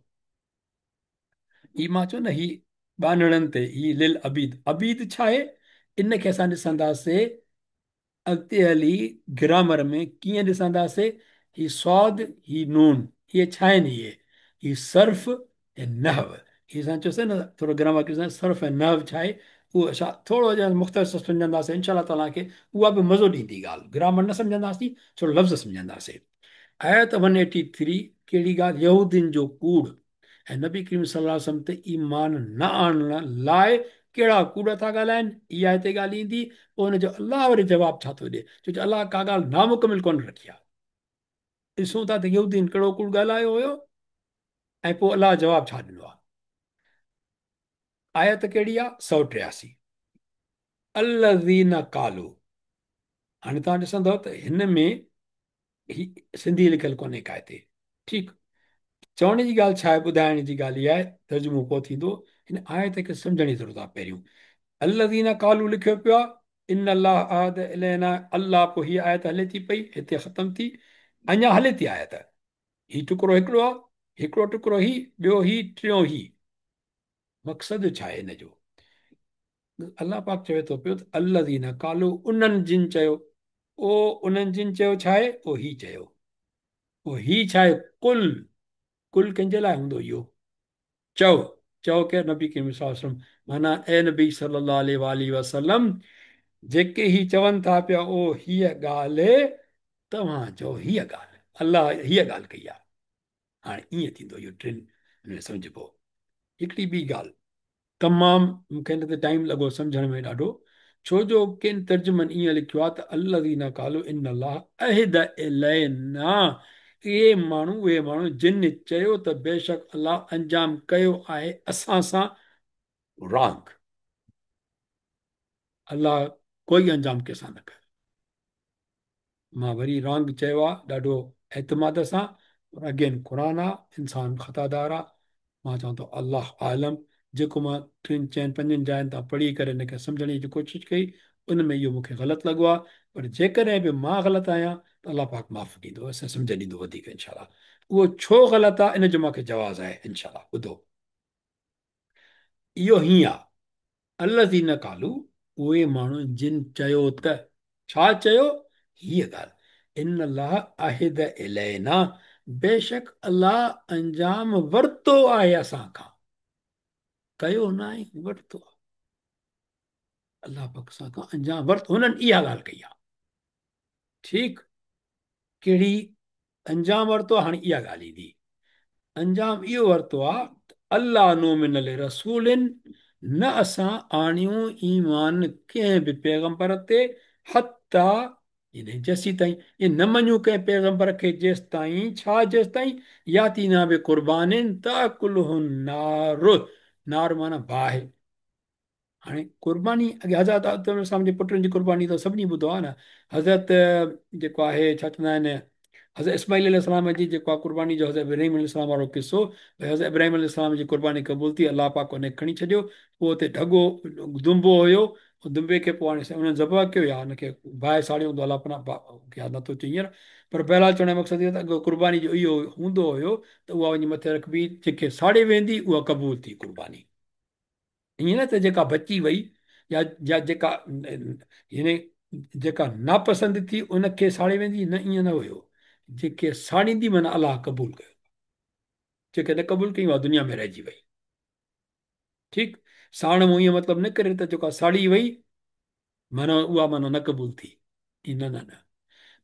هي مان چيو نه هي ٻانهڙن تي هي للعبيد، عبيد ڇا آهي ان کي اسان ڏسنداسي اڳتي هلي گرامر ۾ ڪيئن ڏسنداسي هي صاد هي نون اهي ڇا آهن اهي هي صرف ۽ نحو هي اسان چيوسي نه ٿورو گرامر ڪيوسي صرف ۽ نحو ڇا آهي اهو اسان ٿورو مختصر سمجهنداسي انشاء الله تعالي کي اها به مزو ڏيندي ڳالهه گرامر نه سمجهنداسين ٿورو لفظ سمجهنداسي. آيت 183 ڪهڙي ڳالهه يهودين جو ڪوڙ ۽ نبي ڪريم صلي الله عليه وسلم تي ايمان نه آڻڻ لاء ڪهڙا ڪوڙ ٿا ڳالهائن، اها هتي ڳالهه ايندي، پوء ان جو الله وري جواب ڇا ٿو ڏئي، ڇو جو الله ڪا ڳالهه نامڪمل ڪونه رکي آهي. ڏسون ٿا ته يهودين ڪهڙو ڪوڙ ڳالهايو هيو ۽ پوء الله جواب ڇا ڏنو آهي. آيت ڪهڙي آهي؟ 183 الذين قالوا، هاڻي توهان ڏسندؤ ته هن ۾ هي سنڌي لکيل ڪونهي ڪا هتي. ٺيڪ چوڻ جي ڳالهه ڇا آهي، ٻڌائڻ جي ڳالهه اها آهي، ترجمو پوء ٿيندو. هن آيت کي سمجهڻ جي ضرورت آهي. پهريون الذين قالوا لکيو پيو آهي، ان الله عهد الينا الله، پوء هي آيت هلي ٿي پئي، هتي ختم ٿي، اڃا هلي ٿي آيت. هي ٽڪرو هڪڙو آهي، هڪڙو ٽڪرو هي، ٻيو هي، ٽيون هي. مقصد ڇا آهي هن جو؟ الله پاڪ چوي ٿو پيو ته الذين قالوا انهن جن چيو، او انهن جن چيو ڇا آهي؟ او هي چيو، او هي ڇا آهي؟ قل، قل ڪنهن جي لاء هوندو اهو؟ چئو، چئو ڪير؟ نبي ڪريم صلي الله عليه وسلم، معنيٰ اي نبي صلي الله عليه واٰله وسلم جيڪي هي چون ٿا پيا او هيء ڳالهه توهان چئو، هيء ڳالهه الله هيء ڳالهه ڪئي آهي. هاڻي ائين ٿيندو اهو ٽن ۾ سمجهبو. هڪڙي ٻي ڳالهه تمام مون کي هن تي ٽائيم لڳو سمجهڻ ۾ ڏاڍو، ڇو جو ڪن ترجمن ائين لکيو آهي ته الذين قالوا ان الله عهد الينا، اهي ماڻهو اهي ماڻهو جن چيو ته بيشڪ الله انجام ڪيو آهي اسان سان، رانگ، الله ڪوئي انجام ڪنهن سان نه ڪيو. مان وري رانگ چيو آ ڏاڍو اعتماد سان، پر اگين قرآن آ، انسان خطادار آ، مان چوان ٿو الله اعلم، جيڪو مان ٽن چئن پنجن جاين تان پڙهي ڪري ان کي سمجهڻ جي ڪوشش ڪئي ان ۾ اهو مون کي غلط لڳو آ، پر جيڪڏهن به مان غلط آهيان ته الله پاڪ معاف ڏيندو ۽ سمجهه ڏيندو وڌيڪ انشاء الله. اهو ڇو غلط آ ان جو مان کي جواز آهي انشاء الله. ٻڌو اهو هيئن آ، الذين قالوا اهي ماڻهو جن چيو ته، ڇا چيو؟ هيء ڳالهه، ان الله عهد الينا بيشڪ الله انجام ورتو آهي اسان کان، ڪيو ناهي ورتو آهي، الله پاڪ اسان کان انجام ورتو، هنن اها ڳالهه ڪئي آهي. ٺيڪ، ڪهڙي انجام ورتو آهي؟ هاڻي اها ڳالهه ايندي. انجام اهو ورتو آهي ته الا نؤمن لرسول نه اسان آڻيون ايمان ڪنهن به پيغمبر تي حتيٰ يعني جيسيتائين يعني نه مڃون ڪنهن پيغمبر کي جيستائين ڇا جيستائين ياتينا بقربان تاڪله النار نار معنيٰ باهه هاڻي قرباني اڳي حضرت آدم عليه السلام جي پٽن جي قرباني ته سڀني ٻڌو آهي نه حضرت جيڪو آهي ڇا چوندا آهن حضرت اسماعيل عليه السلام جي جيڪو آهي قرباني جو حضرت ابراهيم عليه السلام وارو قصو ڀئي حضرت ابراهيم عليه السلام جي قرباني قبول ٿي الله پاڪ ان کي کڻي ڇڏيو پوء اتي ڍڳو دنبو هيو دنبي کي پوء هاڻي انهن ذبح ڪيو يا ان کي باهه ساڙيو هوندو الله پناهه ياد نٿو اچي هينئر پر بهرحال چوڻ جو مقصد اهو ته اڳ قرباني جو اهو هوندو هيو ته اها وڃي مٿي رکبي جنهن کي ساڙي ويندي اها قبول ٿي قرباني ائين نه ته جيڪا بچي وئي يا يا جيڪا يعني جيڪا ناپسند ٿي ان کي ساڙي ويندي نه ائين نه هيو جيڪي ساڙيندي معنيٰ الله قبول ڪيو جيڪي نه قبول ڪئي اها دنيا ۾ رهجي وئي ٺيڪ ساڙڻ مون ائين مطلب نه ڪري ته جيڪا ساڙي وئي معنيٰ اها معنيٰ نه قبول ٿي نه نه نه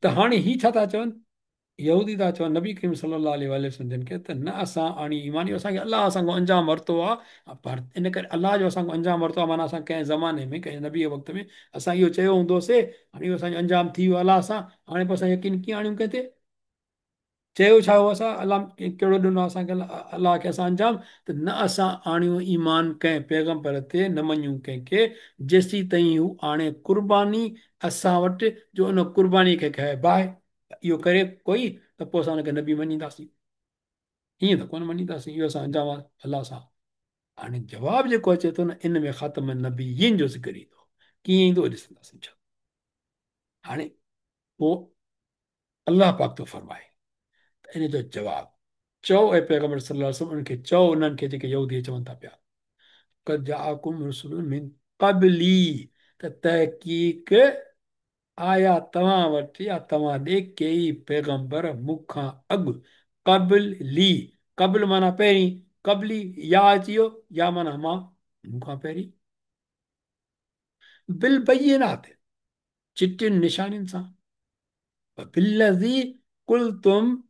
ته هاڻي هي ڇا ٿا چون यहूदी था चवनि नबी करीम सल्लल्लाहु अलैहि वसल्लम जन खे त न असां आणी ईमान, असांखे अलाह असांखां अंजाम वरितो आहे, पर इन करे अलाह जो असांखां अंजाम वरितो आहे, माना असां कंहिं ज़माने में कंहिं नबी जे वक़्त में असां इहो चयो हूंदोसीं, हाणे इहो असांजो अंजाम थी वियो अलाह सां, हाणे पोइ असां यकीन कीअं आणियूं कंहिं ते? चयो छा हो असां अलाह कहिड़ो ॾिनो असांखे अलाह खे असां अंजाम? त न असां आणियूं ईमान कंहिं पैगंबर ते, न मञूं कंहिंखे जेसीं ताईं हू आणे कुर्बानी असां वटि, जो उन कुर्बानी खे खाए बाहि, इहो करे कोई त पोइ असां हुनखे नबी मञींदासीं, ईअं त कोन मञींदासीं। इहो असां अंजाम आहे अलाह सां। हाणे जवाबु जेको अचे थो न, इन में ख़ातम नबीयीन जो ज़िक्र ईंदो, कीअं ईंदो ॾिसंदासीं। छा हाणे पोइ अलाह पाक थो फरमाए त इन जो जवाबु चओ ऐ पैगंबर सल्लल्लाहु अलैहि वसल्लम उन्हनि खे चओ, उन्हनि खे जेके यहूदी चवनि था पिया, क़द जाअकुम रुसुलुन मिन क़ब्ली, त तहक़ीक़ आया तव्हां वटि या तव्हां ॾे केई पैगंबर मूंखां अॻु। क़ब्ली, क़ब्ल माना पहिरीं, क़ब्ली या अची वियो, या माना मां, मूंखां पहिरीं। बिलबय्यिनात, चिटियुनि निशानियुनि सां, बिल्लज़ी कुलतुम,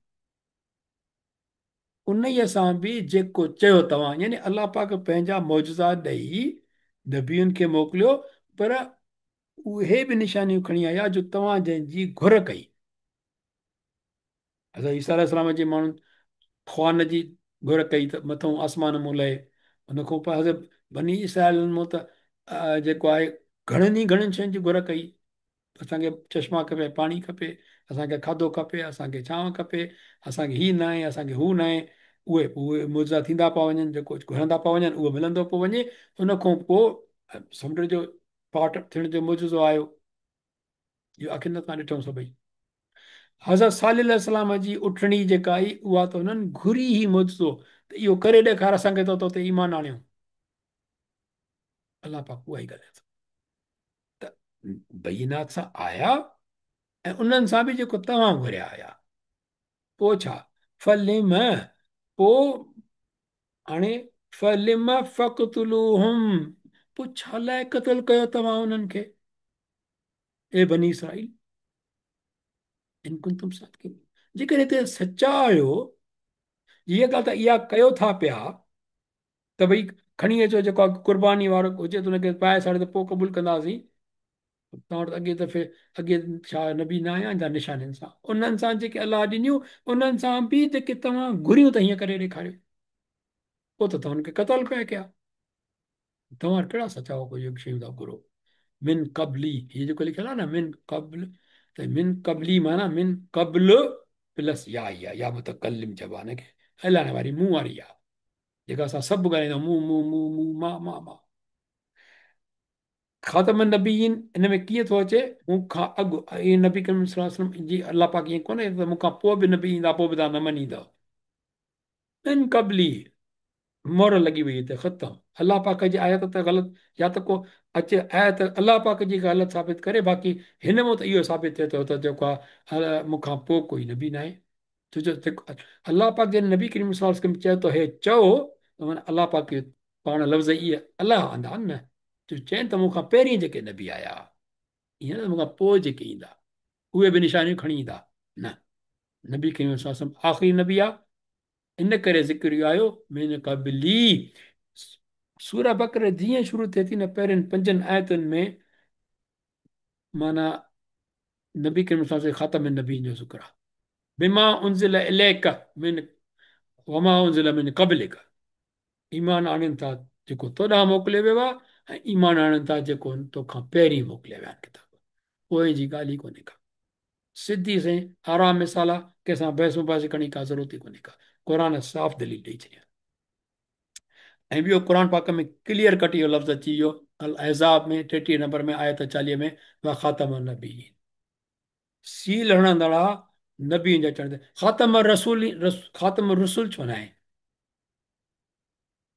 उन्हीअ सां बि जेको चयो तव्हां, यानी अलाह पाक पंहिंजा मौजज़ा ॾेई नबियुनि खे मोकिलियो, पर उहे बि निशानियूं खणी आया जो तव्हां जंहिंजी घुर कई। हज़रत ईसा अलैहिस्सलाम जे माण्हुनि ख़्वान जी घुर कई त मथां आसमान मां लहे, उनखां पोइ हज़रत बनी इसराइल मां त जेको आहे घणनि ई घणनि शयुनि जी घुर कई, असांखे चश्मा खपे, पाणी खपे, असांखे खाधो खपे, असांखे छांव खपे, असांखे हीअ न आहे, असांखे हू न आहे, उहे उहे मुइज़ा थींदा पिया वञनि, जेको घुरंदा पिया वञनि उहो मिलंदो पियो वञे। उनखां पोइ समुंड जो पाट थियण जो मुइज़ो आयो, इहो आख़िर न ॾिठो सभई। हज़रत सालिह अलैहिस्सलाम जी उठणी जेका आई उहा त हुननि घुरी ई मुइज़ो, त इहो करे ॾेखार असांखे त तो ते ईमान आणियूं। अलाह पाक उहा ई ॻाल्हि त बयिनात सां आया ऐं उन्हनि सां बि जेको तव्हां घुरिया आया। पोइ छा फलिम, पोइ हाणे फलिम फ़क़्तुलूहुम, पोइ छा लाइ क़तलु कयो तव्हां उन्हनि खे? ए बनी इसराइल इन कुंतुम सादिक़ीन, जेकॾहिं हिते सच्चा आहियो, इहा ॻाल्हि त इहा कयो था पिया त भई खणी अचो जेको कुर्बानी वारो हुजे त हुनखे पाए साड़े त पोइ क़बूल कंदासीं। तव्हां वटि अॻे दफ़े अॻे छा नबी न आया आहिनि निशानियुनि सां, उन्हनि सां जेके अलाह ॾिनियूं उन्हनि सां बि जेके तव्हां घुरियूं त हीअं करे ॾेखारियो, पोइ त तव्हां हुनखे क़तलु पिया कया। तव्हां कहिड़ा सचा हो कोई शयूं था घुरो। मिन क़ब्ली, हीअ जेको लिखियलु आहे न मिन क़ब्ल, त मिन क़ब्ली माना मिन क़ब्ल प्लस या ई आहे, या मुतकल्लिम चइबो आहे हुनखे, ॻाल्हाइण वारी मुंहुं वारी आहे, जेका असां सभु ॻाल्हाईंदा आहियूं, मुंहुं मुंहुं मुंहुं मुंहुं मां मां मां। ख़ातम नबीयीन इन में कीअं थो अचे? मूंखां अॻु इहे नबी करीम सल्लल्लाहु अलैहि वसल्लम जी अलाह पाक ईअं कोन्हे त मूंखां पोइ बि नबी ईंदा पोइ बि तव्हां न मञींदव। मिन क़ब्ली मोहर लॻी वई हिते ख़तमु। अलाह पाक जी आयत त ग़लति, या त को अचे आयत अलाह पाक जी ग़लति साबित करे, बाक़ी हिन मां त इहो साबित थिए थो त जेको आहे मूंखां पोइ कोई नबी न आहे। छो जो अलाह पाक जॾहिं नबी करीम सल्लल्लाहु अलैहि वसल्लम चए थो हे चओ, त माना अलाह पाक पाण लफ़्ज़ इहे अलाह आंदा आहिनि न, जो चयनि त मूंखां पहिरीं जेके नबी आया, ईअं न मूंखां पोइ जेके ईंदा उहे बि निशानियूं खणी ईंदा न। नबी करीम सल्लल्लाहु अलैहि वसल्लम आख़िरी नबी आहे, इन करे ज़िक्र इहो आयो मिन क़ब्ली। सूरह बकरा जीअं शुरू थिए थी न पहिरियुनि पंजनि आयतुनि में माना नबी करीम सल्लल्लाहु अलैहि वसल्लम ख़ातम नबी जो ज़िक्र आहे। बिमा उनज़िल इलैक मिन वमा उनज़िल मिन क़ब्लिक, ईमान आणनि था जेको तोॾां मोकिलियो वियो आहे ऐं ईमान आणनि था जेको तोखां पहिरीं मोकिलिया विया आहिनि किताब, पोइ जी ॻाल्हि ई कोन्हे का। सिधी साईं आराम मिसाल आहे, कंहिंसां बहस मुबाहिसे करणे जी का ज़रूरत ई कोन्हे का। क़ुर साफ़ दलील ॾेई छॾी आहे। ऐं ॿियो क़ुर पाक में क्लियर कट इहो लफ़्ज़ अची वियो अल अहज़ाब में 33 नंबर में आयत 40 में, व ख़ातम नबी, सील हणंदड़ नबी जा अचण ते। ख़ातम रसूल, ख़ातम रसूल छो न आहे?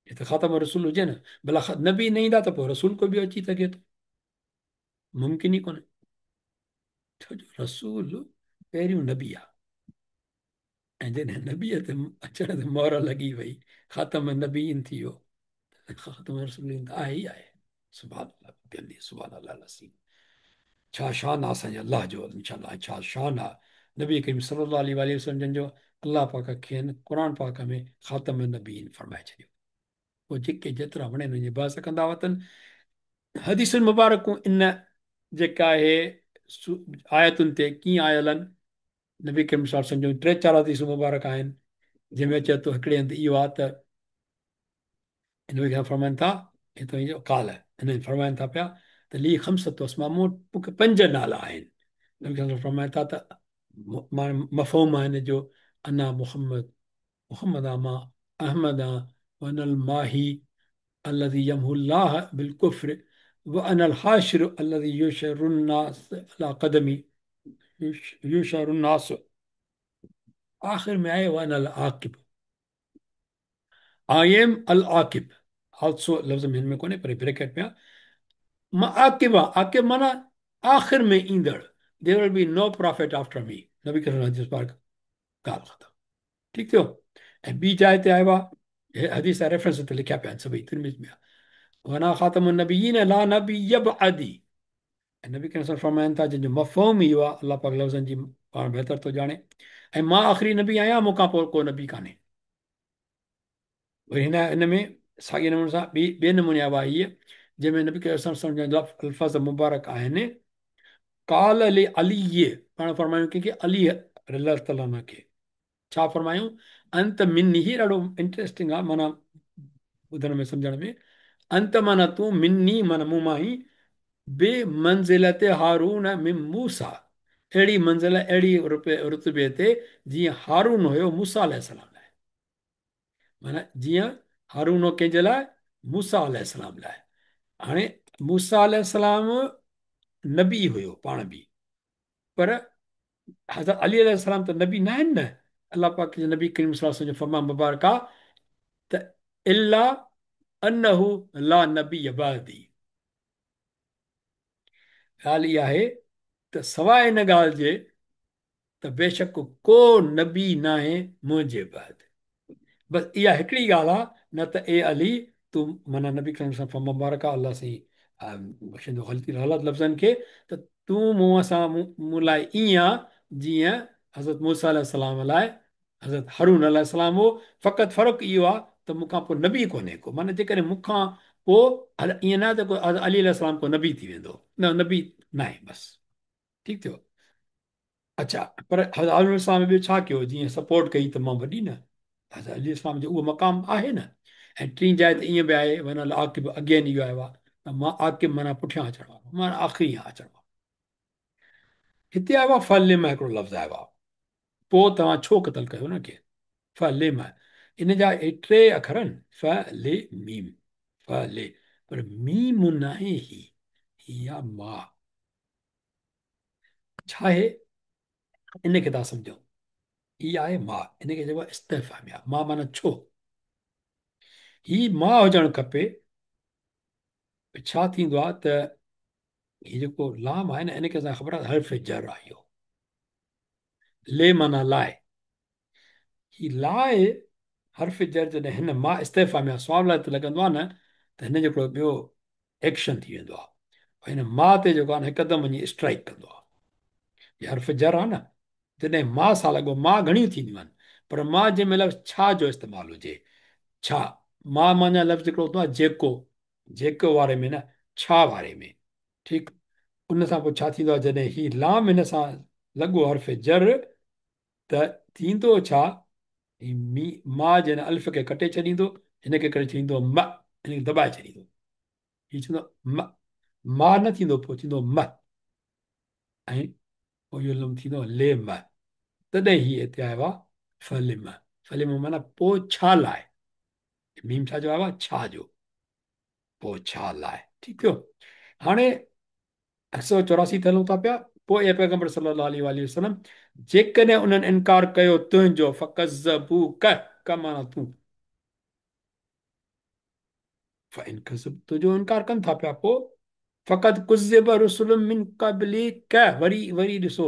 त ख़ातम रसूल हुजे न, भला नबी न ईंदा त पोइ रसूल को ॿियो अची सघे थो, मुमकिन ई कोन्हे। छो जो रसूल पहिरियों नबी आहे ऐं जॾहिं नबीअ ते अचण ते मोहर लॻी वई, ख़ातम नबीन थी वियो, ख़ातम रसूल आहे ई आहे। सुभान अल्लाह, सुभान अल्लाह नसीब। छा शान आहे असांजे अलाह जो, इंशाअल्लाह छा शान आहे। नबी करीम सल्लल्लाहु अलैहि वसल्लम जन जो अलाह पाक खेनि क़ुर पाक में ख़ातम नबीन फरमाए छॾियो। पोइ जेके जेतिरा वणे उन्हनि जी बहस कंदा वतनि। हदीसुनि मुबारकूं इन जेका आहे आयतुनि ते कीअं आयल आहिनि, नबी करीम सल्लल्लाहु अलैहि वसल्लम जूं टे चारि हदीसूं मुबारक आहिनि, जंहिंमें अचे थो हिकिड़े हंधि इहो आहे त इन फरमाइनि था, हितां काल हिन फरमाइनि था पिया त ली ख़मसतु अस्मा, मूंखे पंज नाला आहिनि। नबी फरमाइनि था त मफ़हूम आहे हिन जो, अना मुहम्मद, मुहम्मद मां अहमद वनल माही अल्लज़ी यमहुल्लाह बिलकुफ्र व अनल हाशिर अल्लज़ी युशरुन्नास अला क़दमी युशरुन्नास, आख़िर में आए व अनल आक़िब, I am अल आक़िब। आल्सो लफ़्ज़ में हिन में कोन्हे पर ब्रैकेट में आहे। मां आक़िब आहियां, आक़िब माना आख़िर में ईंदड़, there will be no prophet after me. नबी करीम हदीस पाक ॻाल्हि ख़तम, ठीकु थियो। ऐं ॿी जाइ ते आयो आहे, हदीस जा रेफरेंस ते लिखिया पिया आहिनि सभई, तिरमिज़ में आहे, वना ख़ातमुन नबीयीन ला नबी बअदी। ऐं नबी करीम फरमाइनि था जंहिंजो मफ़हूम इहो आहे, अलाह पाक लफ़्ज़नि जी पाण बहितर थो ॼाणे, ऐं मां आख़िरी नबी आहियां, मूंखां पोइ को नबी कान्हे। वरी हिन हिन में साॻे नमूने सां ॿी ॿिए नमूने आयो आहे हीअ, जंहिंमें नबी करीम जा अल्फ़ाज़ मुबारक आहिनि। काल अली अली, पाण फरमायूं कंहिंखे, अली रज़ी तआला खे छा फरमायूं, अंत मिन्नी। ही ॾाढो इंटरेस्टिंग आहे, माना ॿुधण में सम्झण में। अंत माना तूं, मिन्नी माना मूं मां ई, बे मंज़िलत हारून मिन मूसा, अहिड़ी मंज़िल अहिड़ी रुतबे ते जीअं हारून हुयो मूसा अलैहिस्सलाम लाइ, माना जीअं हारून हो कंहिंजे लाइ, मूसा अलैहिस्सलाम लाइ। हाणे मूसा अलैहिस्सलाम नबी हुयो पाण बि, पर हज़रत अली अलैहिस्सलाम त नबी न आहिनि न। अलाह पाक जे नबी करीम सल्लल्लाहु अलैहि वसल्लम जो फरमान मुबारक आहे त इल्ला अन्नहु ला नबी बअदी। ॻाल्हि इहा आहे त सवाइ इन ॻाल्हि जे त बेशक को नबी न आहे मुंहिंजे बाद, बसि इहा हिकिड़ी ॻाल्हि आहे, न त ए अली तूं माना नबी करीम सां फरमान मुबारक आहे, अलाह साईं बख़्शंदो ग़लती ग़लति लफ़्ज़नि खे, त तूं मूं सां मूं लाइ ईअं आहे जीअं हज़रत मूसा अलैहिस्सलाम लाइ हज़रत हारून अलैहिस्सलाम हो, फ़क़ति फ़र्क़ु इहो आहे त मूंखां पोइ नबी कोन्हे को, माना जेकॾहिं मूंखां पोइ ईअं न आहे त को अली अलैहिस्सलाम को नबी थी वेंदो, न नबी न आहे, बसि ठीकु थियो। अच्छा, पर हज़रत हारून अलैहिस्सलाम ॿियो छा कयो, जीअं सपोर्ट कई तमामु वॾी न, हज़रत अली अलैहिस्सलाम जो उहो मक़ाम आहे न। ऐं टीं जाइ ते ईअं बि आहे, वनल आक़िब, अगेन इहो आयो आहे त मां आक़िब माना पुठियां अचण वारो, माना आख़िरी अचण वारो। हिते आयो आहे फलिम, हिकिड़ो लफ़्ज़ आयो आहे, पोइ तव्हां छो क़तलु कयो न खे, फलिम, इन जा टे अखर आहिनि, फ ले मीम, फ ले, पर मीम न आहे ही, ही आहे मां, छा आहे इनखे तव्हां सम्झो, ही आहे मां, इनखे चइबो आहे इस्तिफ़ामिया, मां माना छो, ही मां हुजणु खपे। छा थींदो आहे त हीउ जेको लाम आहे न, इनखे असांखे ख़बर आहे हर्फ़ जर आहे इहो, ले माना लाइ, ही लाइ हर्फ़ जर जॾहिं हिन मां इस्तीफ़ा में सवाल लाइ ते लॻंदो आहे न, त हिन जो हिकिड़ो ॿियो एक्शन थी वेंदो आहे, हिन मां ते जेको आहे न हिकदमि वञी स्ट्राइक कंदो आहे। हीउ हर्फ़ जर आहे न, जॾहिं मां सां लॻो, मां घणियूं थींदियूं आहिनि, पर मां जंहिं महिल छा जो इस्तेमालु हुजे, छा मां माना लफ़्ज़ हिकिड़ो हूंदो आहे जेको, जेको वारे में न, छा वारे में, ठीकु। उन सां पोइ छा थींदो आहे, जॾहिं ही लाम हिन सां लॻो हर्फ़ जर, त थींदो छा, ही मी मां जे हिन अल्फ खे कटे छॾींदो, हिनखे करे छॾींदो म, हिनखे दॿाए छॾींदो, हीउ चवंदो म, मां न थींदो, पोइ थींदो म, ऐं पोइ इहो लफ़्ज़ थींदो ले म। तॾहिं हीअ हिते आयो आहे फलिम, फलिम माना पोइ छा लाइ, मीम छा जो आयो आहे, छा जो, पोइ छा लाइ, ठीकु थियो। हाणे 184 ते हलूं था पिया। पोइ ए पैगंबर सल्लल्लाहु अलैहि वसल्लम, जेकॾहिं उन्हनि इनकार कयो तुंहिंजो, फकज़बूक, क माना तूं, फ़इन कज़ब, तुंहिंजो इनकार कनि था पिया, पोइ फ़क़द कुज़िब रुसुल मिन क़ब्लिक, वरी वरी ॾिसो,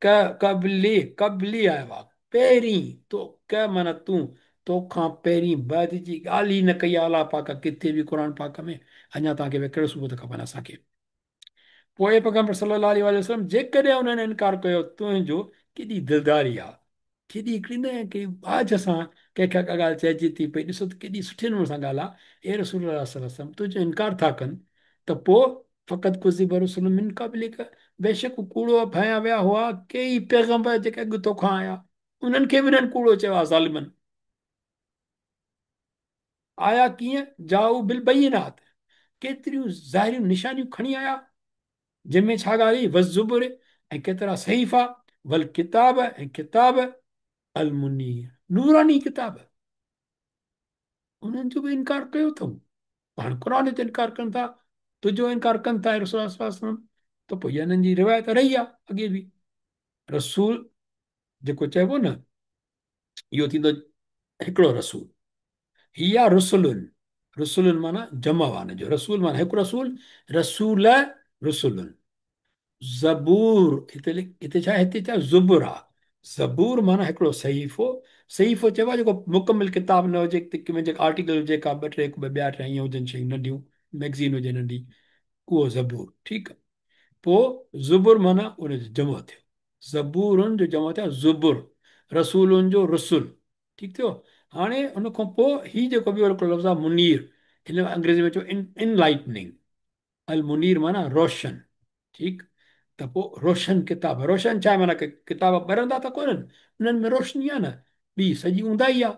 क क़ब्ली, क़ब्ली आयो आहे पहिरीं, तो क माना तूं, तोखां पहिरीं बाद जी ॻाल्हि ई न कई आहे अलाह पाक किथे बि क़ुर पाक में, अञा तव्हांखे कहिड़ो सबूत खपनि असांखे। पोइ पैगंबर सल्लल्लाहु अलैहि वसल्लम, जेकॾहिं उन्हनि इनकार कयो तुंहिंजो, केॾी दिलदारी आहे, केॾी हिकिड़ी न हिकिड़ी बाझ सां कंहिंखां का ॻाल्हि चइजे थी पई, ॾिसो त केॾी सुठे नमूने सां ॻाल्हि आहे। ए रसूल अल्लाह सल्लल्लाहु अलैहि वसल्लम, तुंहिंजो इनकार था कनि त पोइ फ़क़द कुज़िब रुसुल मिन क़ब्लिक, बेशक कूड़ो हयां विया हुआ केई पैगंबर जेके अॻु तोखां आया, उन्हनि खे बि हिननि कूड़ो चयो आहे ज़ालिमनि। आया कीअं? जाऊ बिल बयिनात, केतिरियूं ज़ाहिरियूं निशानियूं खणी आया, जंहिंमें छा ॻाल्हि हुई? वज़ुबुर, ऐं केतिरा सहीफ़ा, वल किताब, ऐं किताब अलमुनीर, नूरानी किताब, उन्हनि जो बि इनकार कयो अथऊं। हाणे क़ुर ते इनकार कनि था, तुंहिंजो इनकार कनि था रसूल सल्लल्लाहु अलैहि वसल्लम, त पोइ इन्हनि जी रिवायत रही आहे अॻे बि। रसूल जेको चइबो न, इहो थींदो हिकिड़ो रसूल, हीअ आहे रुसुलुन, रुसुलुन माना जमा आहे हुनजो, रसूल माना हिकु रसूल, रसूल रुसुलुन। ज़बूर, हिते हिते छा, हिते छा ज़ुबुर आहे, ज़बूर माना हिकिड़ो सहीफ़ो, सहीफ़ो चइबो आहे जेको मुकमिल किताब न हुजे, कंहिं जेका आर्टिकल हुजे, का ॿ टे हिकु ॿ ॿिया टे ईअं हुजनि शयूं नंढियूं, मैगज़ीन हुजे नंढी, उहो ज़बूर। ठीकु आहे, पोइ ज़ुबुर माना उनजो जमो थियो, ज़बूरुनि जो जमो थियो ज़ुबुर, रसूलुनि जो रुसुल। ठीकु थियो। हाणे उनखां पोइ हीउ जेको ॿियो हिकिड़ो लफ़्ज़ आहे मुनीर, हिन अंग्रेज़ी में चओ इनलाइटनिंग, अल मुनीर माना रोशन। ठीकु, त पोइ रोशन किताब, रोशन छा आहे? माना किताब ॿरंदा त कोन्हनि, उन्हनि में रोशनी आहे न, ॿी सॼी ऊंदाई आहे।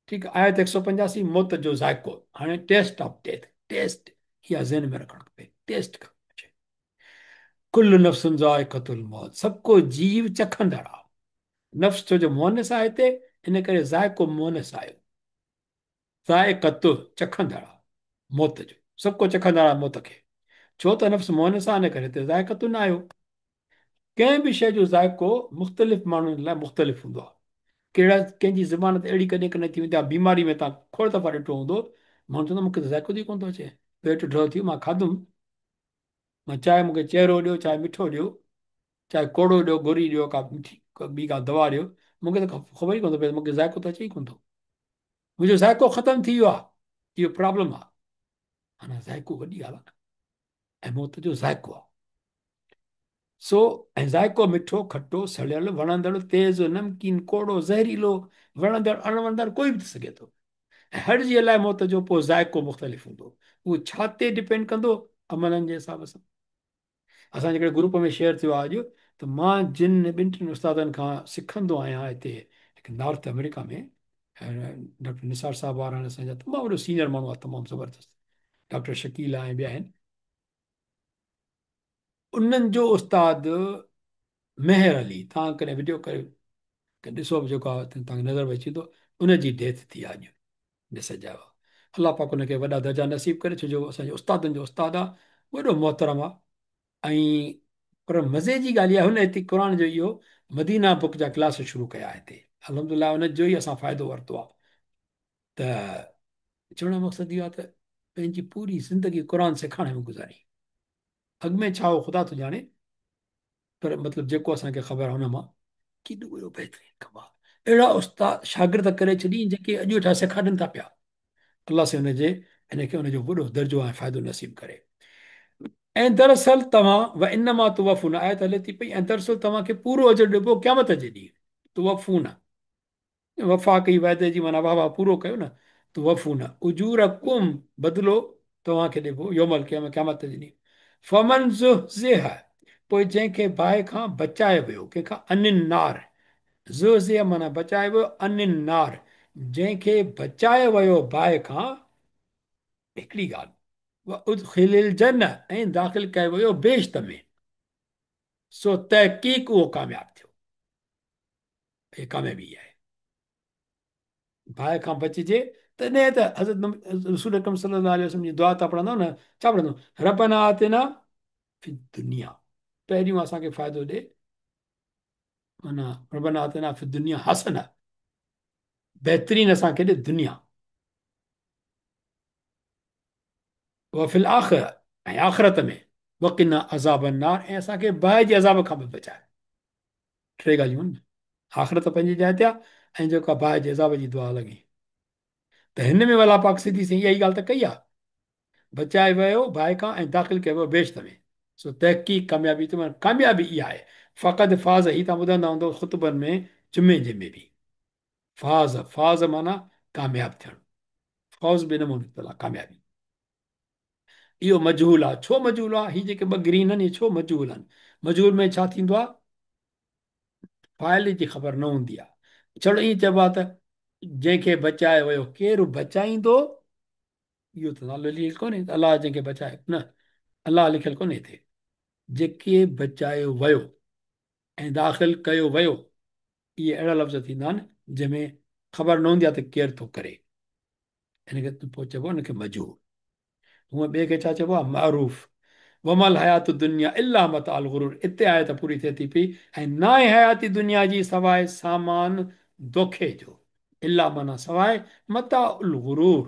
ठीकु, आयत 185, मौत जो ज़ाइको। हाणे टेस्ट ऑफ डेथ, टेस्ट इहा ज़हन में रखणु खपे, टेस्ट खपे। कुल नफ़्सुन ज़ाइक़तुल मौत, सभु जीव चखंदड़ आहे। नफ़्स छो जो मुअन्नस आहे हिते, इन करे ज़ाइको मुअन्नस आयो, ज़ाइक़त चखंदड़ आहे मौत जो, सभु चखंदड़ आहे मौत खे, छो त नफ़्स मुअन्नस आहे, इन करे हिते ज़ाइक़तु न आयो। कंहिं बि शइ जो ज़ाइको मुख़्तलिफ़ माण्हुनि लाइ मुख़्तलिफ़ हूंदो आहे। कहिड़ा कंहिंजी ज़बान ते अहिड़ी कॾहिं कॾहिं थी वेंदी आहे, बीमारी में तव्हां खोड़ दफ़ा ॾिठो हूंदो, माण्हू चवंदो मूंखे त ज़ाइको ई कोन थो अचे, पेट ढो थी वियो, मां खाधुमि, मां चाहे मूंखे चेहरो ॾियो, चाहे मिठो ॾियो, चाहे कोड़ो ॾियो, गोरी ॾियो, का मिठी ॿी का दवा ॾियो, मूंखे त ख़बर ई कोन थो पए, मूंखे ज़ाइको त अचे ई कोन थो, मुंहिंजो ज़ाइको ख़तमु थी वियो आहे, इहो प्रॉब्लम आहे। माना ज़ाइको वॾी ॻाल्हि आहे न, ऐं मौत जो ज़ाइको आहे। सो ऐं ज़ाइको मिठो, खटो, सड़ियल, वणंदड़, तेज़, नमकीन, कोड़ो, ज़हरीलो, वणंदड़, अणवणंदड़ कोई बि थी सघे थो। ऐं हर जे लाइ मौत जो पोइ ज़ाइको मुख़्तलिफ़ हूंदो, उहो छा ते डिपेंड कंदो? अमलनि जे हिसाब सां। असांजे हिकिड़े ग्रुप में शेयर थियो आहे अॼु, त मां जिन ॿिनि टिनि उस्तादनि खां सिखंदो आहियां हिते हिकु नॉर्थ अमेरिका में, डॉक्टर निसार साहब वारा आहिनि असांजा, तमामु वॾो सीनियर माण्हू आहे, तमामु ज़बरदस्त, डॉक्टर शकील आहे ऐं ॿिया आहिनि, उन्हनि जो उस्ताद मेहर अली, तव्हां कॾहिं वीडियो करे ॾिसो बि जेको आहे तव्हांखे नज़र बि अची वेंदो, उनजी डेथ थी आहे अॼु ॾिसजाए। अलाह पाक हुनखे वॾा दर्जा नसीब करे, छो जो असांजे उस्तादनि जो उस्ताद आहे, वॾो मोहतरम आहे। ऐं पर मज़े जी ॻाल्हि इहा, हुन हिते क़ुर जो इहो मदीना बुक जा क्लास शुरू कया हिते, अल्हम्दुलिल्लाह हुन जो ई असां फ़ाइदो वरितो आहे। त चवण जो मक़सदु इहो आहे त पंहिंजी पूरी ज़िंदगी क़ुर सेखारण में गुज़ारी। अॻु में छा हो ख़ुदा थो ॼाणे, पर मतिलबु जेको असांखे ख़बर आहे हुन मां केॾो वॾो बहितरीन कमु आहे। अहिड़ा उस्ताद शागिर्द करे छॾी जेके अॼु वेठा सेखारनि था पिया। अलाह से हुनजे हिनखे हुनजो वॾो दर्जो ऐं फ़ाइदो नसीब करे। ऐं दरअसल तव्हां व इन मां तुवफ़ून, आयत हले थी पई, ऐं दरअसल तव्हांखे पूरो अजर ॾिबो क़यामत जे ॾींहुं। तुवफ़ून वफ़ा कई वाइदे जी माना वाह वाह पूरो कयो न, तुवफ़ून उजूरकुम बदिलो तव्हांखे ॾिबो यौमल क़यामत, क़यामत जे ॾींहुं। फमन ज़ुहज़िह, पोइ जंहिंखे बाहि खां बचायो वियो, कंहिंखां? अनिन नार, ज़ुहज़िह माना बचायो वियो, अनिन नार जंहिंखे बचायो वियो बाहि खां। हिकिड़ी ॻाल्हि, व उदखिलिल जन्न, ऐं दाख़िल कयो वियो बेश्त में, सो तहक़ीक़ उहो कामयाबु थियो। हीअ कामयाबी आहे। बाहि खां बचिजे तॾहिं त हज़रत रसूल अकरम सल्लल्लाहु अलैहि वसल्लम जी दुआ त पढ़ंदा न, छा पढ़ंदो? रबना आतिना फी दुनिया, पहिरियों असांखे फ़ाइदो ॾे, माना रबना आतिना फी दुनिया हसना, बहितरीन असांखे ॾे दुनिया, व फिल आखिर, ऐं आख़िरत में, वक़िना अज़ाब अन्नार, ऐं असांखे बाहि जे अज़ाब खां बि बचाए। टे ॻाल्हियूं आहिनि, आख़िरत पंहिंजी जाइ ते आहे, ऐं जेका बाहि जे अज़ाब जी दुआ लॻी। त हिन में अलाह पाक सिधी साईं इहा ई ॻाल्हि त कई आहे, बचाए वियो बाहि खां ऐं दाख़िल कयो वियो बेश्त में, सो तहक़ीक़ कामयाबी त माना कामयाबी इहा आहे। فقد فاز، هي توهان ٻڌندا هوندؤ خطبن ۾ جمعي جي ۾ به فاز، فاز معنيٰ ڪامياب ٿيڻ، فوز به ان مان نڪتل آهي ڪاميابي. اهو مجهول آهي، ڇو مجهول آهي؟ هي جيڪي ٻه گرين آهن اهي ڇو مجهول آهن؟ مجهول ۾ ڇا ٿيندو آهي؟ فاعل جي خبر نه هوندي آهي. ڇڙو ائين چئبو آهي ته جنهن کي بچايو ويو، ڪير بچائيندو؟ اهو ته نالو لکيل ڪونهي ته الله جنهن کي بچايو، نه الله لکيل ڪونهي هتي. جيڪي بچايو ويو ۽ داخل ڪيو ويو، اهي اهڙا لفظ ٿيندا آهن جنهن ۾ خبر نه هوندي آهي ته ڪير ٿو ڪري، ان کي پوء چئبو آهي ان کي مجهول. هونء ٻئي کي ڇا چئبو آهي؟ معروف. وما الحيات الدنيا الا متاع الغرور، اتي آيت پوري ٿئي ٿي پئي، ۽ ناهي حياتي دنيا جي سواء سامان دوکي جو، الا معنيٰ سواء، متاع الغرور،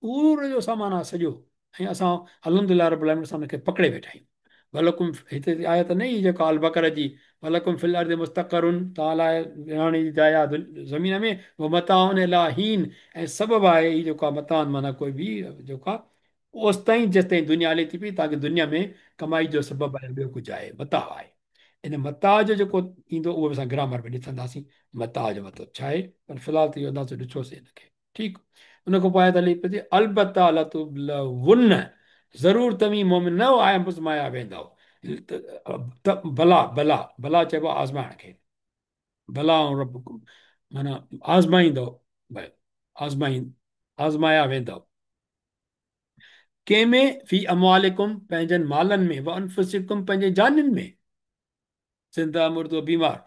غرور جو سامان آهي سڄو، ۽ اسان الحمدلله رب العالمين اسان ان کي پڪڙي ويٺا آهيون. ولڪم، هتي آيت نه هئي جيڪا البقره جي، ولڪم في الارض مستقر، توهان لاء رهڻ جي جاء آهي زمين ۾، ومتاع الي حين، ۽ سبب آهي هي جيڪو آهي متاع معنيٰ ڪوئي به جيڪو آهي اوستائين جيستائين دنيا هلي ٿي پئي، توهان کي دنيا ۾ ڪمائي جو سبب آهي ٻيو ڪجهه آهي متاع آهي. ان متاع جو جيڪو ايندو اهو به اسان گرامر ۾ ڏسنداسين متاع جو مطلب ڇا آهي، پر في الحال ته اهو اندازو ڏٺوسين ان کي ٺيڪ. ان کان پوء آيت هلي پئي ٿي البته لتبلون، ضرور توهين مؤمنؤ آزمايا ويندؤ. بلا، بلا، بلا چئبو آهي آزمائڻ کي، بلا ربڪم معنيٰ آزمائيندؤ، آزمايا ويندؤ. ڪنهن ۾؟ في اموالڪم، پنهنجن مالن ۾، وانفسڪم، پنهنجي جانين ۾، زنده مردو بيمار،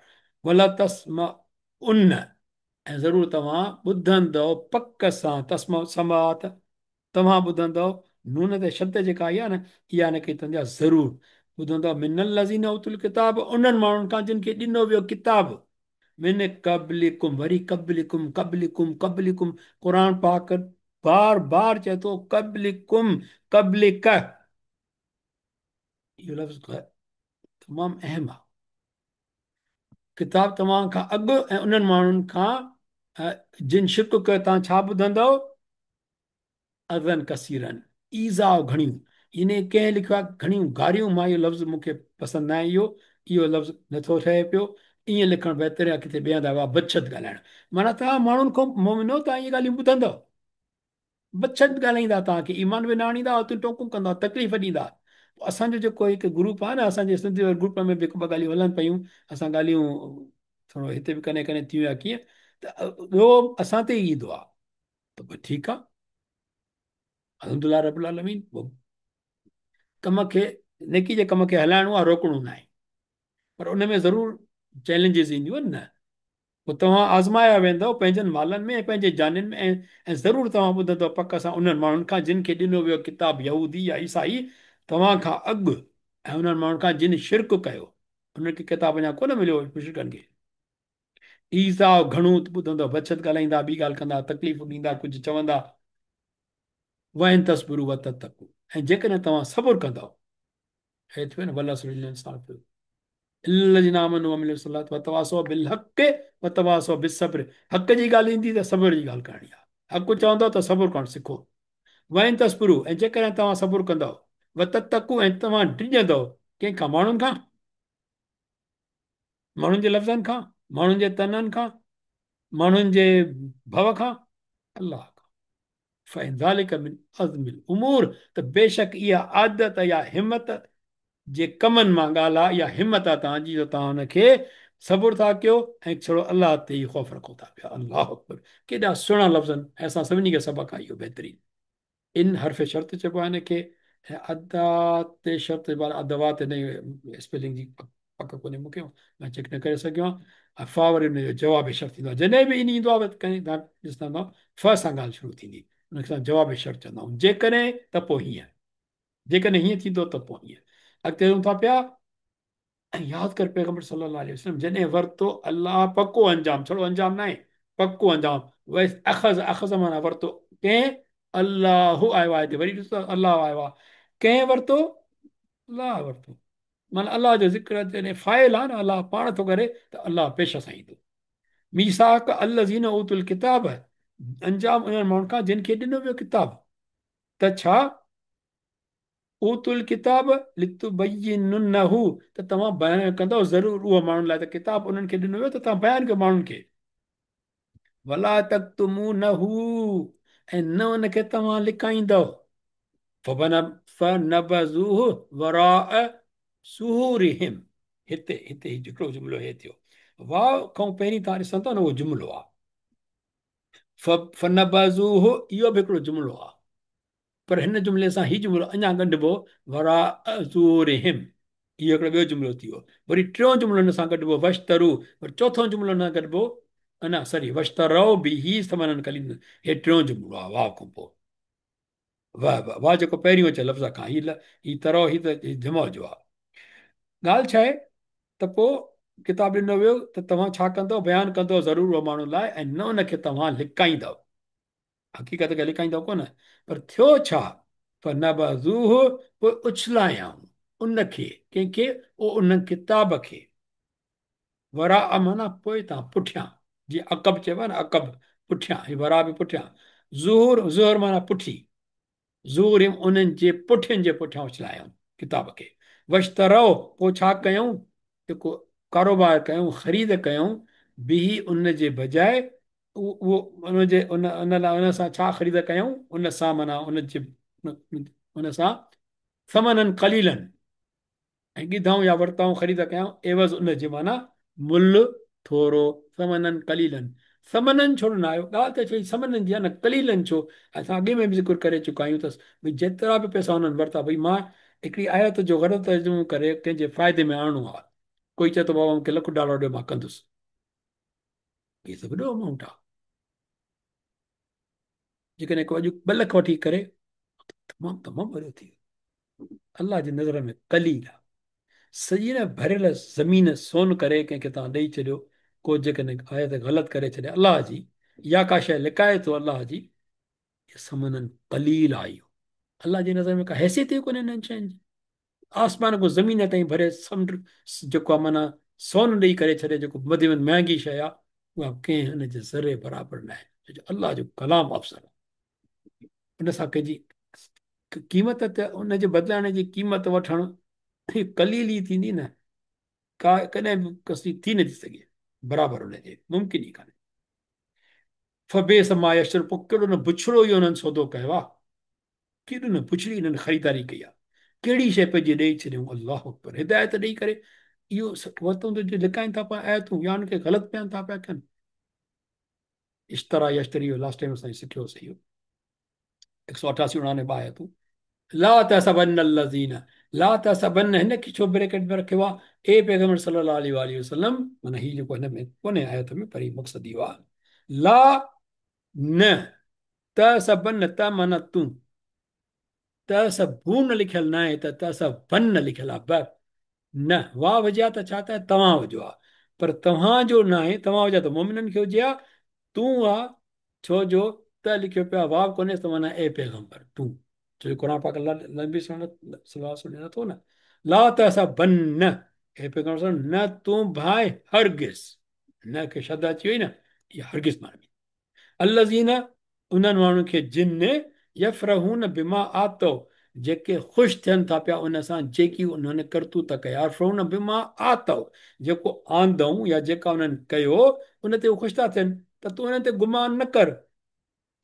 ولتسمعن، ۽ ضرور توهان ٻڌندؤ پڪ سان، تسمع سماعت، توهان ٻڌندؤ، نون تي شد جيڪا آئي آهي نه، اها نه ڪئي تنهنجا ضرور ٻڌندؤ، من الذين اوتوا الڪتاب، انهن ماڻهن کان جن کي ڏنو ويو ڪتاب، من قبلڪم، وري قبلڪم، قبلڪم، قبلڪم، قرآن پاڪ بار بار چئي ٿو قبلڪم، قبلڪ، اهو لفظ تمام اهم آهي. ڪتاب توهان کان اڳ ۽ انهن ماڻهن کان جن شرڪ ڪيو، توهان ڇا ٻڌندؤ؟ اذًا ڪثيرًا، ايذاء گهڻيون، يعني ڪنهن لکيو آهي گهڻيون گاريون، مان اهو لفظ مون کي پسند ناهي، اهو لفظ نٿو ٺهي پيو، ائين لکڻ بهتر آهي ڪٿي ٻئي هنڌ آيو آهي بدشد ڳالهائڻ، معنيٰ توهان ماڻهن کان مؤمنو توهان اهي ڳالهيون ٻڌندؤ، بدشد ڳالهائيندا، توهان کي ايمان به نه آڻيندا، اتي ٽوڪون ڪندا، تڪليف ڏيندا. پوء اسان جو جيڪو هڪ گروپ آهي نه، اسان جي سنڌ واري گروپ ۾ به هڪ ٻه ڳالهيون هلن پيون، اسان ڳالهيون ٿورو هتي به ڪڏهن ڪڏهن ٿيون يا ڪيئن، ته ٻيو اسان تي ئي ايندو آهي. ته پوء ٺيڪ آ، الحمدلله رب العالمين، پوء ڪم کي نيڪي جي ڪم کي هلائڻو آ، روڪڻو ناهي، پر ان ۾ ضرور چئلينجز اينديون آهن نه. پوء توهان آزمايا ويندؤ پنهنجن مالن ۾ ۽ پنهنجي جانين ۾ ۽ ضرور توهان ٻڌندؤ پڪ سان انهن ماڻهن کان جن کي ڏنو ويو ڪتاب، يهودي يا عيسائي، توهان کان اڳ، ۽ انهن ماڻهن کان جن شرڪ ڪيو، انهن کي ڪتاب اڃا ڪونه مليو هو مشرڪن کي. ايذاء گهڻو ٻڌندؤ، بدشد ڳالهائيندا، ٻي ڳالهه ڪندا، تڪليفون ڏيندا، ڪجهه چوندا. وان تصبروا وتتقوا ۽ جيڪڏهن توهان صبر ڪندؤ، هي ٿيو نه والعصر ان الانسان لفي الا الذين آمنوا وعملوا الصالحات وتواصوا بالحق وتواصوا بالصبر، حق جي ڳالهه ايندي ته صبر جي ڳالهه ڪرڻي آهي، حق چوندؤ ته صبر ڪرڻ سکو. وان تصبروا ۽ جيڪڏهن توهان صبر ڪندؤ، وتتقوا ۽ توهان ڊڄندؤ، ڪنهن کان؟ ماڻهن کان، ماڻهن جي لفظن کان، ماڻهن جي طعنن کان، ماڻهن جي ڀؤ کان، الله کان. فإن ذلك من عزم الامور ته بيشڪ اها عادت يا همت جي ڪمن مان ڳالهه آهي، اها همت آهي توهان جي جو توهان ان کي صبر ٿا ڪيو ۽ ڇڙو الله تي ئي خوف رکو ٿا پيا. الله اڪبر ڪيڏا سهڻا لفظ آهن ۽ اسان سڀني کي سبق آهي اهو بهترين. ان حرف شرط چئبو آهي ان کي ۽ ادات شرط چئبو آهي ادوات ان جي اسپيلنگ جي پڪ ڪونهي مون کي مان چيڪ نه ڪري سگهيو آهيان ۽ فا وري ان جو جواب شرط ٿيندو آهي جڏهن به ان ايندو آهي ڪڏهن تان ڏسندا هوندا ف سان ڳالهه شروع ٿيندي ان کي اسان جواب شرط چوندا آهيون جيڪڏهن ته پوء هيئن جيڪڏهن هيئن ٿيندو ته پوء هيئن اڳتي هلون ٿا پيا ۽ ياد ڪر پيغمبر صلي الله عليه وسلم جڏهن ورتو الله پڪو انجام، ڇڙو انجام ناهي پڪو انجام، واذ اخذ، اخذ معنيٰ ورتو، ڪنهن؟ الله آيو آهي هتي وري ڏسو ته الله آيو آهي، ڪنهن ورتو؟ الله ورتو، معنيٰ الله جو ذڪر جڏهن فاعل آهي نه الله پاڻ ٿو ڪري ته الله پيش سان ايندو. ميثاق الذين اوتوا الڪتاب انجام انهن ماڻهن کان جن کي ڏنو ويو ڪتاب ته ڇا؟ اوتوا الڪتاب لتبيننه ته توهان بيان ڪندؤ ضرور اهو ماڻهن لاء ته ڪتاب انهن کي ڏنو ويو ته توهان بيان ڪيو ماڻهن کي. ولا تڪتمونه ۽ نه ان کي توهان لڪائيندؤ. فنبذوه وراء ظهورهم هتي هتي هي هڪڙو جملو هي ٿيو واو کان پهرين توهان ڏسندؤ نه اهو جملو آهي. فنبذوه اهو به هڪڙو جملو آهي پر هن جملي سان هي جملو اڃا ڳنڍبو وراء ظهورهم اهو هڪڙو ٻيو جملو ٿي ويو. وري ٽيون جملو هن سان ڳنڍبو واشتروا، وري چوٿون جملو هن سان ڳنڍبو نه سوري واشتروا به ثمنا قليلا، هي ٽيون جملو آهي واو کان پوء. واه واه واه جيڪو پهريون اچي لفظ کان هي هي ترو هي ته جمع جو آهي. ڳالهه ڇا آهي ته پوء ڪتاب ڏنو ويو ته توهان ڇا ڪندؤ بيان ڪندؤ ضرور اهو ماڻهن لاء ۽ نه ان کي توهان لڪائيندؤ. حقيقت کي لڪائيندؤ ڪونه، پر ٿيو ڇا؟ فنبذوه پوء اڇلايائون ان کي، ڪنهن کي؟ او ان ڪتاب کي، وراء معنيٰ پوئتان، پٺيان، جيئن عقب چئبو آهي نه عقب پٺيان، هي وراء به پٺيان، ظهور ظهر معنيٰ پٺي، ظهورهم انهن جي پٺين جي پٺيان اڇلايائون ڪتاب کي، واشتروا پوء ڇا ڪيائون؟ جيڪو ڪاروبار ڪيائون، خريد ڪيائون، به ان جي بجاء اهو ان جي ان ان لاء ان سان ڇا خريد ڪيائون؟ ان سان معنيٰ ان جي ان سان ثمنا قليلا ۽ ڳڌائون يا ورتائون خريد ڪيائون عيوض ان جي معنيٰ ملهه ٿورو ثمنا قليلا ثمنا ڇو نه آيو؟ ڳالهه ته ٿي ثمنا جي آهي نه قليلا ڇو؟ اسان اڳي ۾ به ذڪر ڪري چڪا آهيون ته ڀئي جيترا به پئسا انهن ورتا ڀئي مان هڪڙي آيت جو غلط ترجمو ڪري ڪنهن جي فائدي ۾ آڻڻو آهي ڪوئي چئي ٿو بابا مون کي لک ڊالر ڏيو مان ڪندس هي ته وڏو امائونٽ آهي جيڪڏهن ڪو اڄ 2 لک وٺي ڪري تمام تمام وڏو ٿي ويو الله جي نظر ۾ قليل آهي سڄي نه ڀريل زمين سون ڪري ڪنهن کي توهان ڏئي ڇڏيو ڪو جيڪڏهن آيت غلط ڪري ڇڏي الله جي يا ڪا شيء لڪائي ٿو الله جي ثمنا قليل آهي اهو الله جي نظر ۾ ڪا حيثيت ئي ڪونهي انهن شين جي آسمان کان زمين تائين ڀري سمنڊ جيڪو آهي معنيٰ سون ڏئي ڪري ڇڏي جيڪو مدي ۾ مهانگي شيء آهي اها ڪنهن ان جي ذري برابر نه آهي ڇو جو الله جو ڪلام افضل آهي ان سان ڪنهن جي قيمت ته ان جي بدلائڻ جي قيمت وٺڻ قليل ئي ٿيندي نه ڪا ڪڏهن به ڪسي ٿي نٿي سگهي برابر ان جي ممڪن ئي ڪانهي فبئس ما يشترون پوء ڪهڙو نه بڇڙو اهو انهن سودو ڪيو آهي ڪيڏو نه بڇڙي انهن خريداري ڪئي آهي ڪهڙي شيء پنهنجي ڏئي ڇڏيائون الله اڪبر هدايت ڏئي ڪري اهو ورتون ته جو لڪائن ٿا پيا آيتون يا ان کي غلط بيان ٿا پيا ڪن اشترا يشتري لاسٽ ٽائيم اسان سکيو سي اهو 188 99 ٻه آيتون لا تحسبن الذين لا تحسبن هن کي ڇو بريڪٽ ۾ رکيو آهي اي پيغمبر صلي الله عليه واله وسلم معنی هي جيڪو هن ۾ ڪونهي آيت ۾ پر هي مقصد اهو آهي لا نه تحسبن ته معنی تون تحسبون لکيل نه آهي ته تحسبن لکيل آهي ب نه واو هجي ها ته ڇا ته توهان هجو ها پر توهان جو نه آهي توهان هجي ها ته مؤمنن کي هجي ها تون آ ڇو جو ته لکيو پيو آهي واو ڪونهي ته معنی اي پيغمبر تون ڇو جو قرآن پاڪ الله نبي صلي الله عليه وسلم ٿو نه لا تحسبن اي پيغمبر صلي نه تون ڀانء هرگز نه کي شد اچي وئي نه اها هرگز معنی الذين انهن ماڻهن کي جن يفرحون بما آتوا جيڪي خوش ٿين ٿا پيا ان سان جيڪي انهن ڪرتوت ڪيا يفرحون بما آتوا جيڪو آندائون يا جيڪا انهن ڪيو ان تي هو خوش ٿا ٿين ته تون انهن تي گمان نه ڪر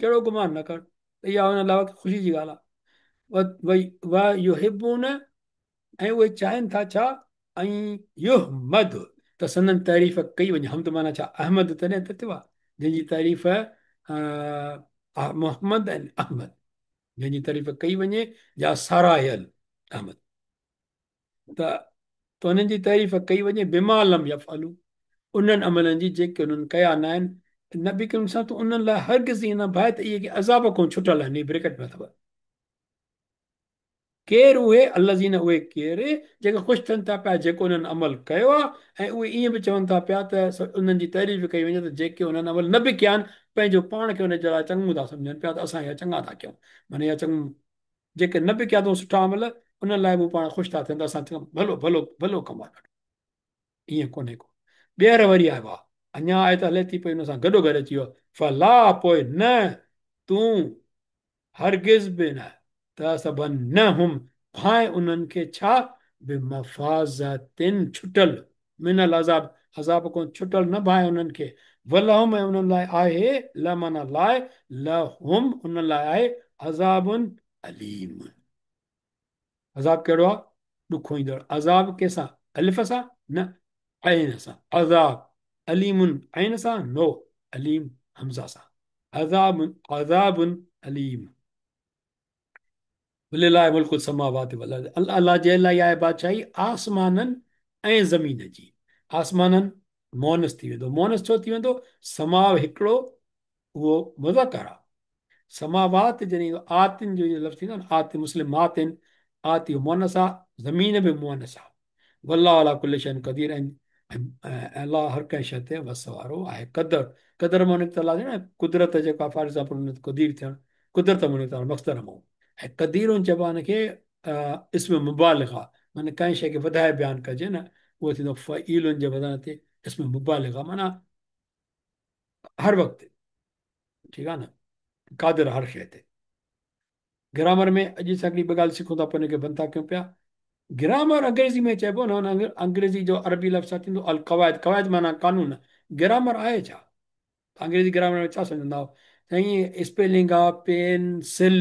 ڪهڙو گمان نه ڪر ته اها انهن لاء خوشي جي ڳالهه آهي ويحبون ۽ اهي چاهين ٿا ڇا ان يحمدوا ته سندن تعريف ڪئي وڃي حمد معنيٰ ڇا احمد تڏهن ته ٿيو آهي جنهن جي تعريف محمد ۽ احمد جنهن جي تعريف ڪئي وڃي يا ساراهيل احمد ته انهن جي تعريف ڪئي وڃي بما لم يفعلوا انهن عملن جي جيڪي انهن ڪيا نه آهن نبي ڪريم صلي الله انهن لاء هرگز ائين نه ڀانء ته اهي ڪي عذاب کان ڇٽل آهن هي بريڪٽ ۾ اٿو ڪير اهي، الذين اهي ڪير، جيڪي خوش ٿين ٿا پيا جيڪو انهن عمل ڪيو آهي ۽ اهي ائين به چون ٿا پيا ته انهن جي تعريف ڪئي وڃي ته جيڪي انهن عمل نه به ڪيا آهن پنهنجو پاڻ کي ان جي لاء چڱو ٿا سمجهن پيا ته اسان اها چڱا ٿا ڪيون معنيٰ اها چڱو جيڪي نه به ڪيا اٿئون سٺا عمل انهن لاء به پاڻ خوش ٿا ٿين ته اسان ڀلو ڀلو ڀلو ڪم آهي ڏاڍو ائين ڪونهي ڪو ٻيهر وري آيو آهي اڃا آيت هلي ٿي پئي ان سان گڏو گڏ اچي ويو فلا پوء نه تون هرگز به نه تحسبنهم भाए उन्हनि खे छा? बिमफाज़तिन छुटल, मिन अल-अज़ाब, अज़ाब खां छुटल न भाए उन्हनि खे। वलहुम ऐं उन्हनि लाइ आहे, ल माना लाइ, लहुम उन्हनि लाइ आहे अज़ाबुन अलीम। अज़ाब कहिड़ो आहे? ॾुखो ईंदड़। अज़ाब कंहिंसां? अलिफ सां न, ऐन सां। अज़ाब अलीमुन ऐन सां, नो अलीम हमज़ा सां। अज़ाबुन, अज़ाबुन अलीम। लिल्लाहि मुल्कुस समावाति वल अर्ज़, अल्लाह जे लाइ आहे बादशाही आसमाननि ऐं ज़मीन जी। आसमाननि मोनस थी वेंदो। मोनस छो थी वेंदो? समाव हिकिड़ो उहो मुज़क्कर आहे। समावात जॾहिं आतिन जो इहो लफ़्ज़ थींदो आहे न, आत मुस्लिमातिन, आत इहो मोनस आहे, ज़मीन बि मोनस आहे। वल्लाहु अला कुल्li शैइन क़दीर, ऐं अल्लाह हर कंहिं शइ ते वस वारो आहे। क़दर, क़दर मां निकितल आहे न, कुदरत जेका फॉर एग्ज़ाम्पल हुन ते क़दीर थियणु, कुदरत मां निकितल आहे, मक़सद मां। ऐं क़दीर चइबो आहे हुनखे इस्म मुबालिगा, माना कंहिं शइ खे वधाए बयानु कजे न, उहो थींदो फ़ईलुन जे वज़न ते इस्म मुबालिगा, माना हर वक़्तु, ठीकु आहे न, क़ादिर हर शइ ते। ग्रामर में अॼु असां हिकिड़ी ॿ ॻाल्हि सिखूं था, पोइ हुनखे बंदि था कयूं पिया। ग्रामर अंग्रेज़ी में चइबो न, हुन अंग्रेज़ी जो अरबी लफ़्ज़ छा थींदो? अल-क़वाइद। क़वाइद माना कानून। ग्रामर आहे छा? अंग्रेज़ी ग्रामर में छा सम्झंदा आहियो? साईं स्पेलिंग आहे pencil,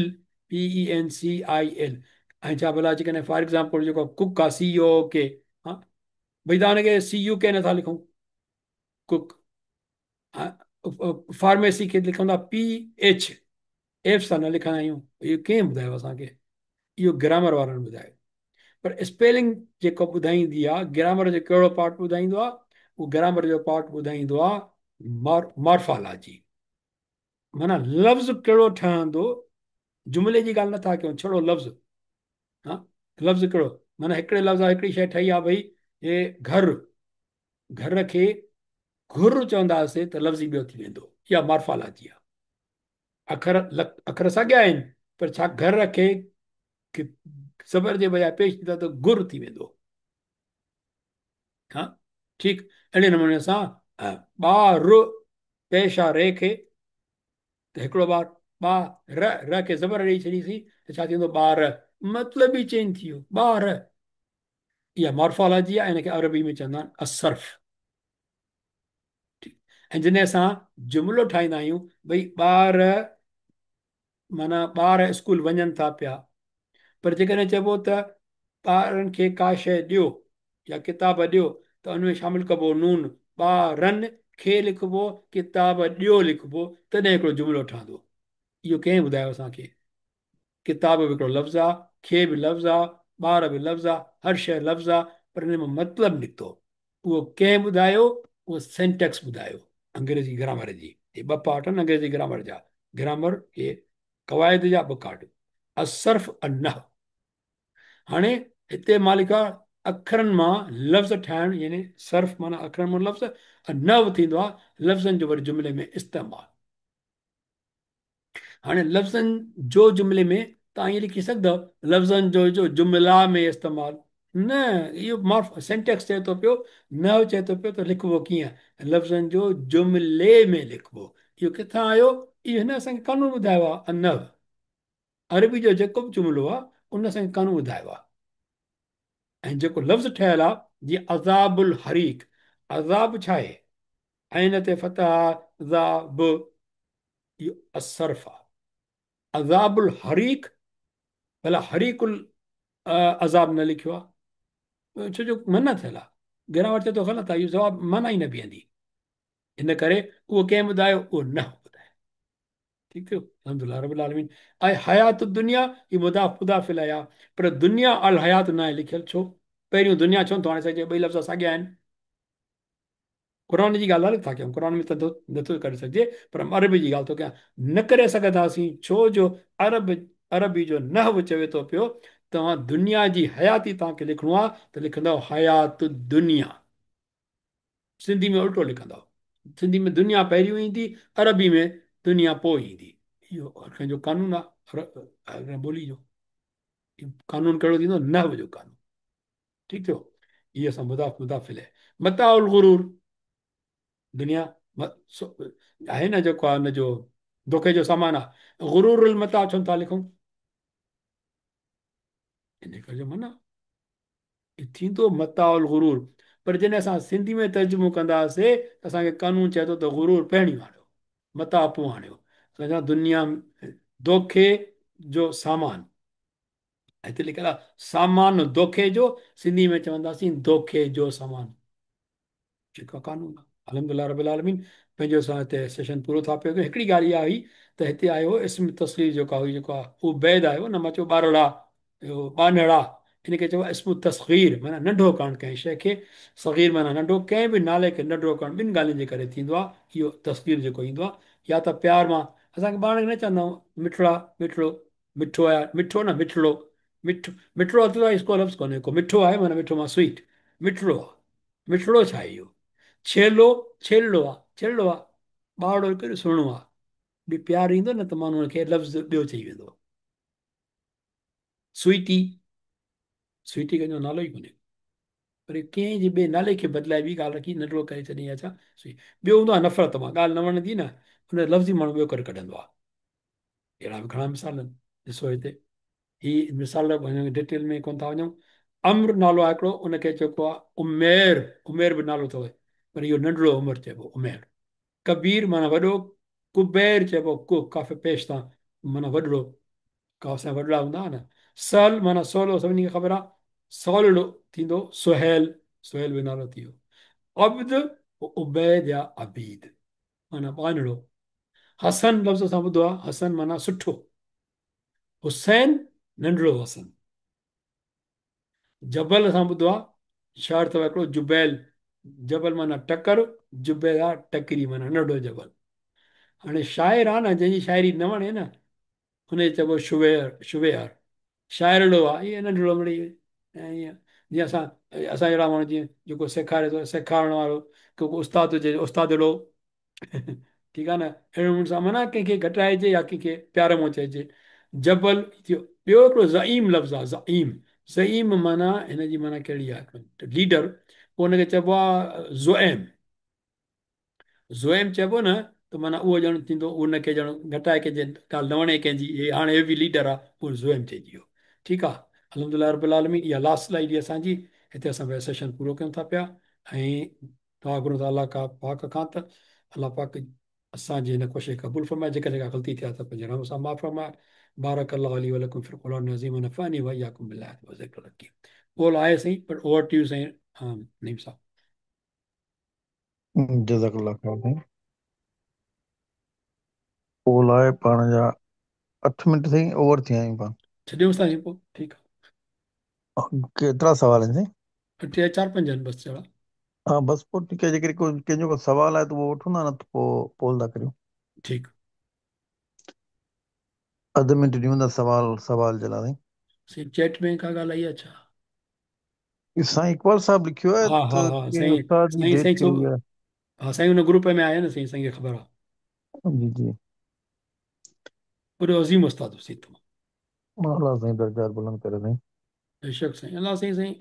P E N C I L. ऐं छा भला जेकॾहिं फॉर एग्ज़ाम्पल जेको कुक आहे, सी ओ के, हा भई तव्हां हुनखे सी you के नथा लिखूं, कुक। हा, फार्मेसी खे लिखंदा पी एच एफ सां न लिखंदा आहियूं। इहो कंहिं ॿुधायो असांखे? इहो ग्रामर वारनि ॿुधायो। पर स्पेलिंग जेको ॿुधाईंदी आहे, ग्रामर जो कहिड़ो पार्ट ॿुधाईंदो आहे? उहो ग्रामर जो पार्ट ॿुधाईंदो आहे मॉर्फोलॉजी, माना लफ़्ज़ कहिड़ो ठहंदो। जुमिले जी ॻाल्हि नथा कयूं, छड़ो लफ़्ज़, हा लफ़्ज़ कहिड़ो, माना हिकिड़े लफ़्ज़ हिकिड़ी शइ ठही आहे, भई हे घर, घर खे घुर चवंदासीं त लफ़्ज़ ई ॿियो थी वेंदो। इहा मॉर्फोलॉजी आहे। अखर अखर साॻिया आहिनि, पर छा घर खे ज़बर जे बजाए पेश थींदा त गुर थी वेंदो। हा ठीकु, अहिड़े नमूने सां ॿार पेश आहे रे खे, त हिकिड़ो ॿार ॿा र, र खे ज़बर ॾेई छॾीसीं त छा थींदो? ॿार, मतिलबु ई चेंज थी वियो, ॿार। इहा मॉर्फोलॉजी आहे, हिनखे अरबी में चवंदा आहिनि असर्फ। ठीकु, ऐं जॾहिं असां जुमिलो ठाहींदा आहियूं, भई ॿार माना ॿार स्कूल वञनि था पिया, पर जेकॾहिं चइबो त ॿारनि खे का शइ ॾियो या किताब ॾियो, त उन में शामिलु कबो नून, ॿारनि खे लिखिबो, किताब ॾियो लिखिबो, तॾहिं हिकिड़ो जुमिलो ठहंदो। इहो कंहिं ॿुधायो असांखे? किताब बि हिकिड़ो लफ़्ज़ आहे, खे बि लफ़्ज़ आहे, ॿार बि लफ़्ज़ आहे, हर शइ लफ़्ज़ आहे, पर हिन मां मतिलबु निकितो। उहो कंहिं ॿुधायो? उहो सिंटैक्स ॿुधायो अंग्रेज़ी ग्रामर जी। हे ॿ पार्ट आहिनि अंग्रेज़ी ग्रामर जा, ग्रामर हे क़वाइद जा ॿ पार्ट, असर्फ अन-नहव। हाणे हिते मां लिखियो आहे अखरनि मां लफ़्ज़ ठाहिणु, यानी सर्फ माना अखरनि मां लफ़्ज़, नहव थींदो आहे लफ़्ज़नि जो वरी जुमिले में इस्तेमालु। हाणे लफ़्ज़नि जो जुमिले में तव्हां ईअं लिखी सघंदव, लफ़्ज़नि जो जो जुमिला में इस्तेमालु न, इहो मां सिंटैक्स चए थो पियो, नहव चए थो पियो, त लिखिबो कीअं? लफ़्ज़नि जो जुमिले में लिखिबो। इहो किथां आयो? इहो हिन असांखे कानून ॿुधायो आहे, नहव। अरबी जो जेको बि जुमिलो आहे उन असांखे कानून ॿुधायो आहे। ऐं जेको लफ़्ज़ ठहियलु आहे, जीअं अज़ाबुल हरीक, अज़ाब छा आहे? ऐन ते फतह, ज़ाब, इहो असर्फ आहे। अज़ाबुल हरीक, भला हरीकुल अज़ाब न लिखियो आहे, छो जो मना थियल आहे, ग्रामर चए थो ग़लति आहे, इहो जवाबु माना ई न बीहंदी। इन करे उहो कंहिं ॿुधायो? उहो न ॿुधायो। ठीकु थियो, अल्हम्दुलिल्लाह रब्बिल आलमीन। ऐं हयात दुनिया इहो मुदाफ़ मुदाफ़िल आहे, पर दुनिया अल हयात न आहे लिखियलु, छो? पहिरियों दुनिया छो नथो आणे सघिजे? ॿई लफ़्ज़ साॻिया आहिनि। क़ुर जी ॻाल्हि नथा कयूं, क़ुर में त नथो करे सघिजे, पर अरबी जी ॻाल्हि थो कयां, न करे सघंदासीं, छो जो अरबी जो नहव चवे थो पियो, तव्हां दुनिया जी हयाती तव्हांखे लिखिणो आहे त लिखंदव हयात दुनिया। सिंधी में उल्टो लिखंदव, सिंधी में दुनिया पहिरियों ईंदी, अरबी में दुनिया पोइ ईंदी। इहो हर कंहिंजो कानून आहे, हर कंहिं ॿोली जो कानून कहिड़ो थींदो? नहव जो कानून। ठीकु थियो, इहो असां मुदाफ़ मुदाफ़िल आहे। मताउल गुरूर, दुनिया आहे न जेको आहे हुनजो धोखे जो सामान आहे। गुरूरुल मता छो नथा लिखूं? इन करे माना थींदो मताउल गुरूर। पर जॾहिं असां सिंधी में तर्जुमो कंदासीं त असांखे कानून चए थो त गुरूर पहिरियों आणियो, मता पोइ आणियो। असां दुनिया धोखे जो सामान, हिते लिखियलु आहे सामान धोखे जो, सिंधी में चवंदासीं धोखे जो सामान। जेको कानून आहे। अल्हम्दुलिल्लाह रब्बिल आलमीन पंहिंजो असां हिते सेशन पूरो था पियो। हिकिड़ी ॻाल्हि इहा हुई त हिते आयो इस्म तस्लीर जेका हुई, जेको आहे उबैद आयो न, मां चयो ॿारड़ा, ॿानड़ा, इनखे चइबो आहे इस्म तस्गीर, माना नंढो करणु कंहिं शइ खे। सगीर माना नंढो, कंहिं बि नाले खे नंढो करणु ॿिनि ॻाल्हियुनि जे करे थींदो आहे। इहो तस्गीर जेको ईंदो आहे, या त प्यार मां असांखे ॿारनि खे न चवंदा आहियूं मिठड़ा, मिठड़ो, मिठो आहे, मिठो न मिठड़ो, मिठो, मिठड़ो अथवा इसको लफ़्ज़ कोन्हे को, मिठो आहे माना मिठो मां स्वीट, मिठड़ो आहे, मिठड़ो छा आहे इहो? छेलो, छेलड़ो आहे, छेलड़ो आहे, ॿारड़ो केॾो सुहिणो आहे। ॿियो प्यार ईंदो न त माण्हू हुनखे लफ़्ज़ ॿियो चई वेंदो, स्वीटी, स्वीटी कंहिंजो नालो ई कोन्हे, पर कंहिंजे ॿिए नाले खे बदिलाए ॿी ॻाल्हि रखी नंढड़ो करे छॾी या छा। ॿियो हूंदो आहे नफ़रत मां, ॻाल्हि न वणंदी न, हुन लफ़्ज़ ई माण्हू ॿियो करे कढंदो आहे। अहिड़ा बि घणा मिसाल आहिनि, ॾिसो हिते ही मिसाल डिटेल में कोन था वञूं। अम्र नालो आहे हिकिड़ो, उनखे चइबो आहे उमेर, उमेर बि नालो अथव, पर इहो नंढड़ो उमिरि चइबो उमेर। कबीर माना वॾो, कुबेर चइबो कु काफ़ी पेश तां माना वॾड़ो, का असांजा वॾड़ा हूंदा हुआ न। सहल माना सवलो, सभिनी खे ख़बर आहे, सवलड़ो थींदो सुहेल, सुहेल बि नालो थी वियो। अब्द उबैद या अबीद माना ॿानड़ो। हसन लफ़्ज़ असां ॿुधो आहे, हसन माना सुठो, हुसैन नंढड़ो हसन। जबल असां ॿुधो आहे, शहर अथव हिकिड़ो जुबैल, जबल माना टकर, जुबैल आहे टकरी माना नंढो जबल। हाणे शाइर आहे न, जंहिंजी शाइरी न वणे न, हुनखे चइबो शुवेर, शुवेर शाइरड़ो आहे, ईअं नंढड़ो मिड़ई ऐं ईअं जीअं असां असां जहिड़ा माण्हू जीअं जेको सेखारे थो, सेखारण वारो को उस्ताद हुजे, उस्तादड़ो, ठीकु आहे न। अहिड़े नमूने सां माना कंहिंखे घटाइजे या कंहिंखे प्यार मां चइजे। जबल थियो। ॿियो हिकिड़ो ज़ईम लफ़्ज़ आहे, ज़ईम, ज़ईम माना हिन जी माना कहिड़ी आहे, लीडर, पोइ हुनखे चइबो आहे ज़ुएम, ज़ुएम चइबो न त माना उहो ॼण थींदो, उनखे ॼण घटाए कंहिंजे ॻाल्हि न वणे कंहिंजी, हे हाणे हे बि लीडर आहे, पोइ ज़ुएम चइजी वियो। ठीकु आहे, अल्हम्दुलिल्लाह रब्बिल आलमीन। इहा लास्ट स्लाइड हुई असांजी, हिते असां पंहिंजो सेशन पूरो कयूं था पिया ऐं दुआ घुरूं था अलाह पाक खां त अलाह पाक असांजी हिन कोशिश क़बूल फरमाए, जेका जेका ग़लती थी आहे त पंहिंजे रहम सां माफ़ फरमाए। बारक अल्लाह ली व लकुम फिल कुरान अज़ीम व नफ़अनी व इय्याकुम बिल आयाति व ज़िक्र हकीम। बोल आहे साईं, पर ओवर टू you साईं, नईम साहब। जज़ाकल्लाह ख़ैर साईं। पोल आहे पाण जा 8 मिंट साईं ओवर थी विया आहियूं पाण। छॾियूंसि था साईं पोइ, ठीकु आहे। केतिरा सवाल आहिनि साईं? 3 4 5 आहिनि बसि अहिड़ा। हा बसि पोइ ठीकु आहे, जेकॾहिं को कंहिंजो को सवाल आहे त उहो वठूं था, न त पोइ पोल था करियूं। ठीकु। अधु मिंट ॾियूं था सवाल सवाल जे लाइ साईं। साईं चैट में का ॻाल्हि आई आहे छा? साईं इक़बाल साहब लिखियो आहे हा त हा हा कंहिं साईं उस्ताद जी साईं डेथ साईं थी वई आहे। हा साईं हुन ग्रुप में आहे न साईं, साईं खे ख़बर आहे। जी जी। वॾो अज़ीम उस्ताद हो साईं तमामु। अलाह साईं दर्जा बुलंद करे साईं। बेशक साईं, अलाह साईं साईं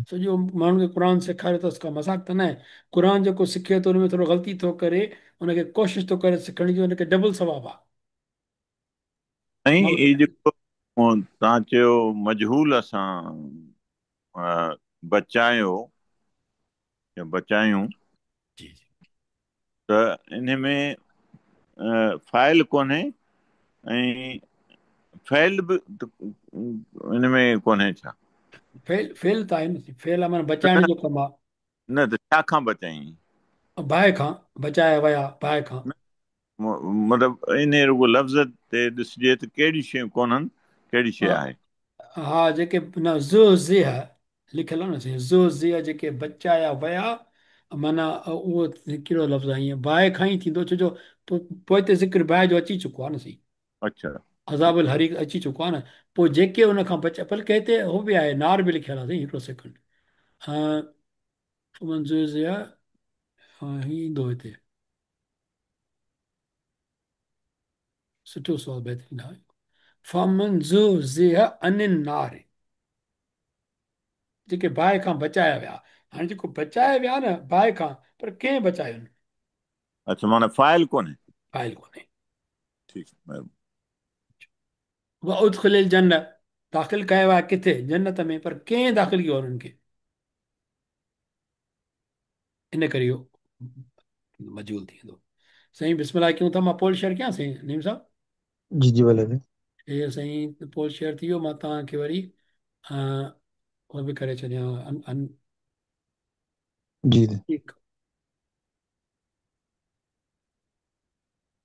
सॼो माण्हुनि खे क़ुर सेखारे अथसि, का मज़ाक त न आहे। क़ुर जेको सिखे थो हुन में थोरो ग़लती थो करे, हुनखे कोशिश थो करे सिखण जी, हुनखे डबल सवाबु आहे। साईं इहो जेको तव्हां चयो मजहूल असां बचायो या बचायूं, जी जी, त इन में फ़ाइल कोन्हे ऐं फ़ैल बि इन में कोन्हे छा? फेल, फेल त आहे न, फेल आहे माना बचाइण जो कमु आहे। न त छा खां बचाई? बाहि खां बचाया विया, बाहि खां। मतिलबु इन रुगो लफ़्ज़ ते ॾिसजे त कहिड़ी शयूं कोन्हनि, कहिड़ी शइ आहे। हा जेके न ज़ ज़े लिखियलु आहे न साईं, ज़ ज़े जेके बचाया विया माना उहो कहिड़ो लफ़्ज़ आहे, ईअं बाहि खां ई थींदो, छो जो पोइ ते ज़िक्र बाहि जो अची चुको आहे न साईं। अच्छा। अज़ाबुल हरीक अची चुको आहे न, पोइ जेके हुन खां बचा, बल्कि हिते हो बि आहे, नार बि लिखियलु आहे साईं। हिकिड़ो सेकंड, मंज़ूर ईंदो हिते, सुठो सवाल, बहितरीन आहे। फमंज़ुज़िह अनिन नार, जेके बाहि खां बचाया विया। हाणे जेको बचाया विया न बाहि खां, पर कंहिं बचायो न? अच्छा, माना फ़ाइल कोन्हे। फ़ाइल कोन्हे। ठीकु, महिरबानी। व उदखिलिल जन्न, दाख़िल कयो आहे किथे? जन्नत में, पर कंहिं दाख़िल कयो आहे उन्हनि खे? इन करे इहो मजूल थी वेंदो। साईं बिस्मिल्लाह कयूं था, मां पोल शेयर कयां साईं नीम साहिबु? जी जी भले जी। हे साईं पोल शेयर थी वियो, मां तव्हांखे वरी उहो बि करे छॾियां। अन जी जी। ठीकु।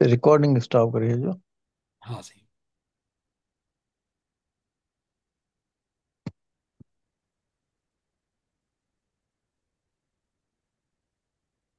रिकॉर्डिंग स्टॉप करे छॾिजो। हा साईं।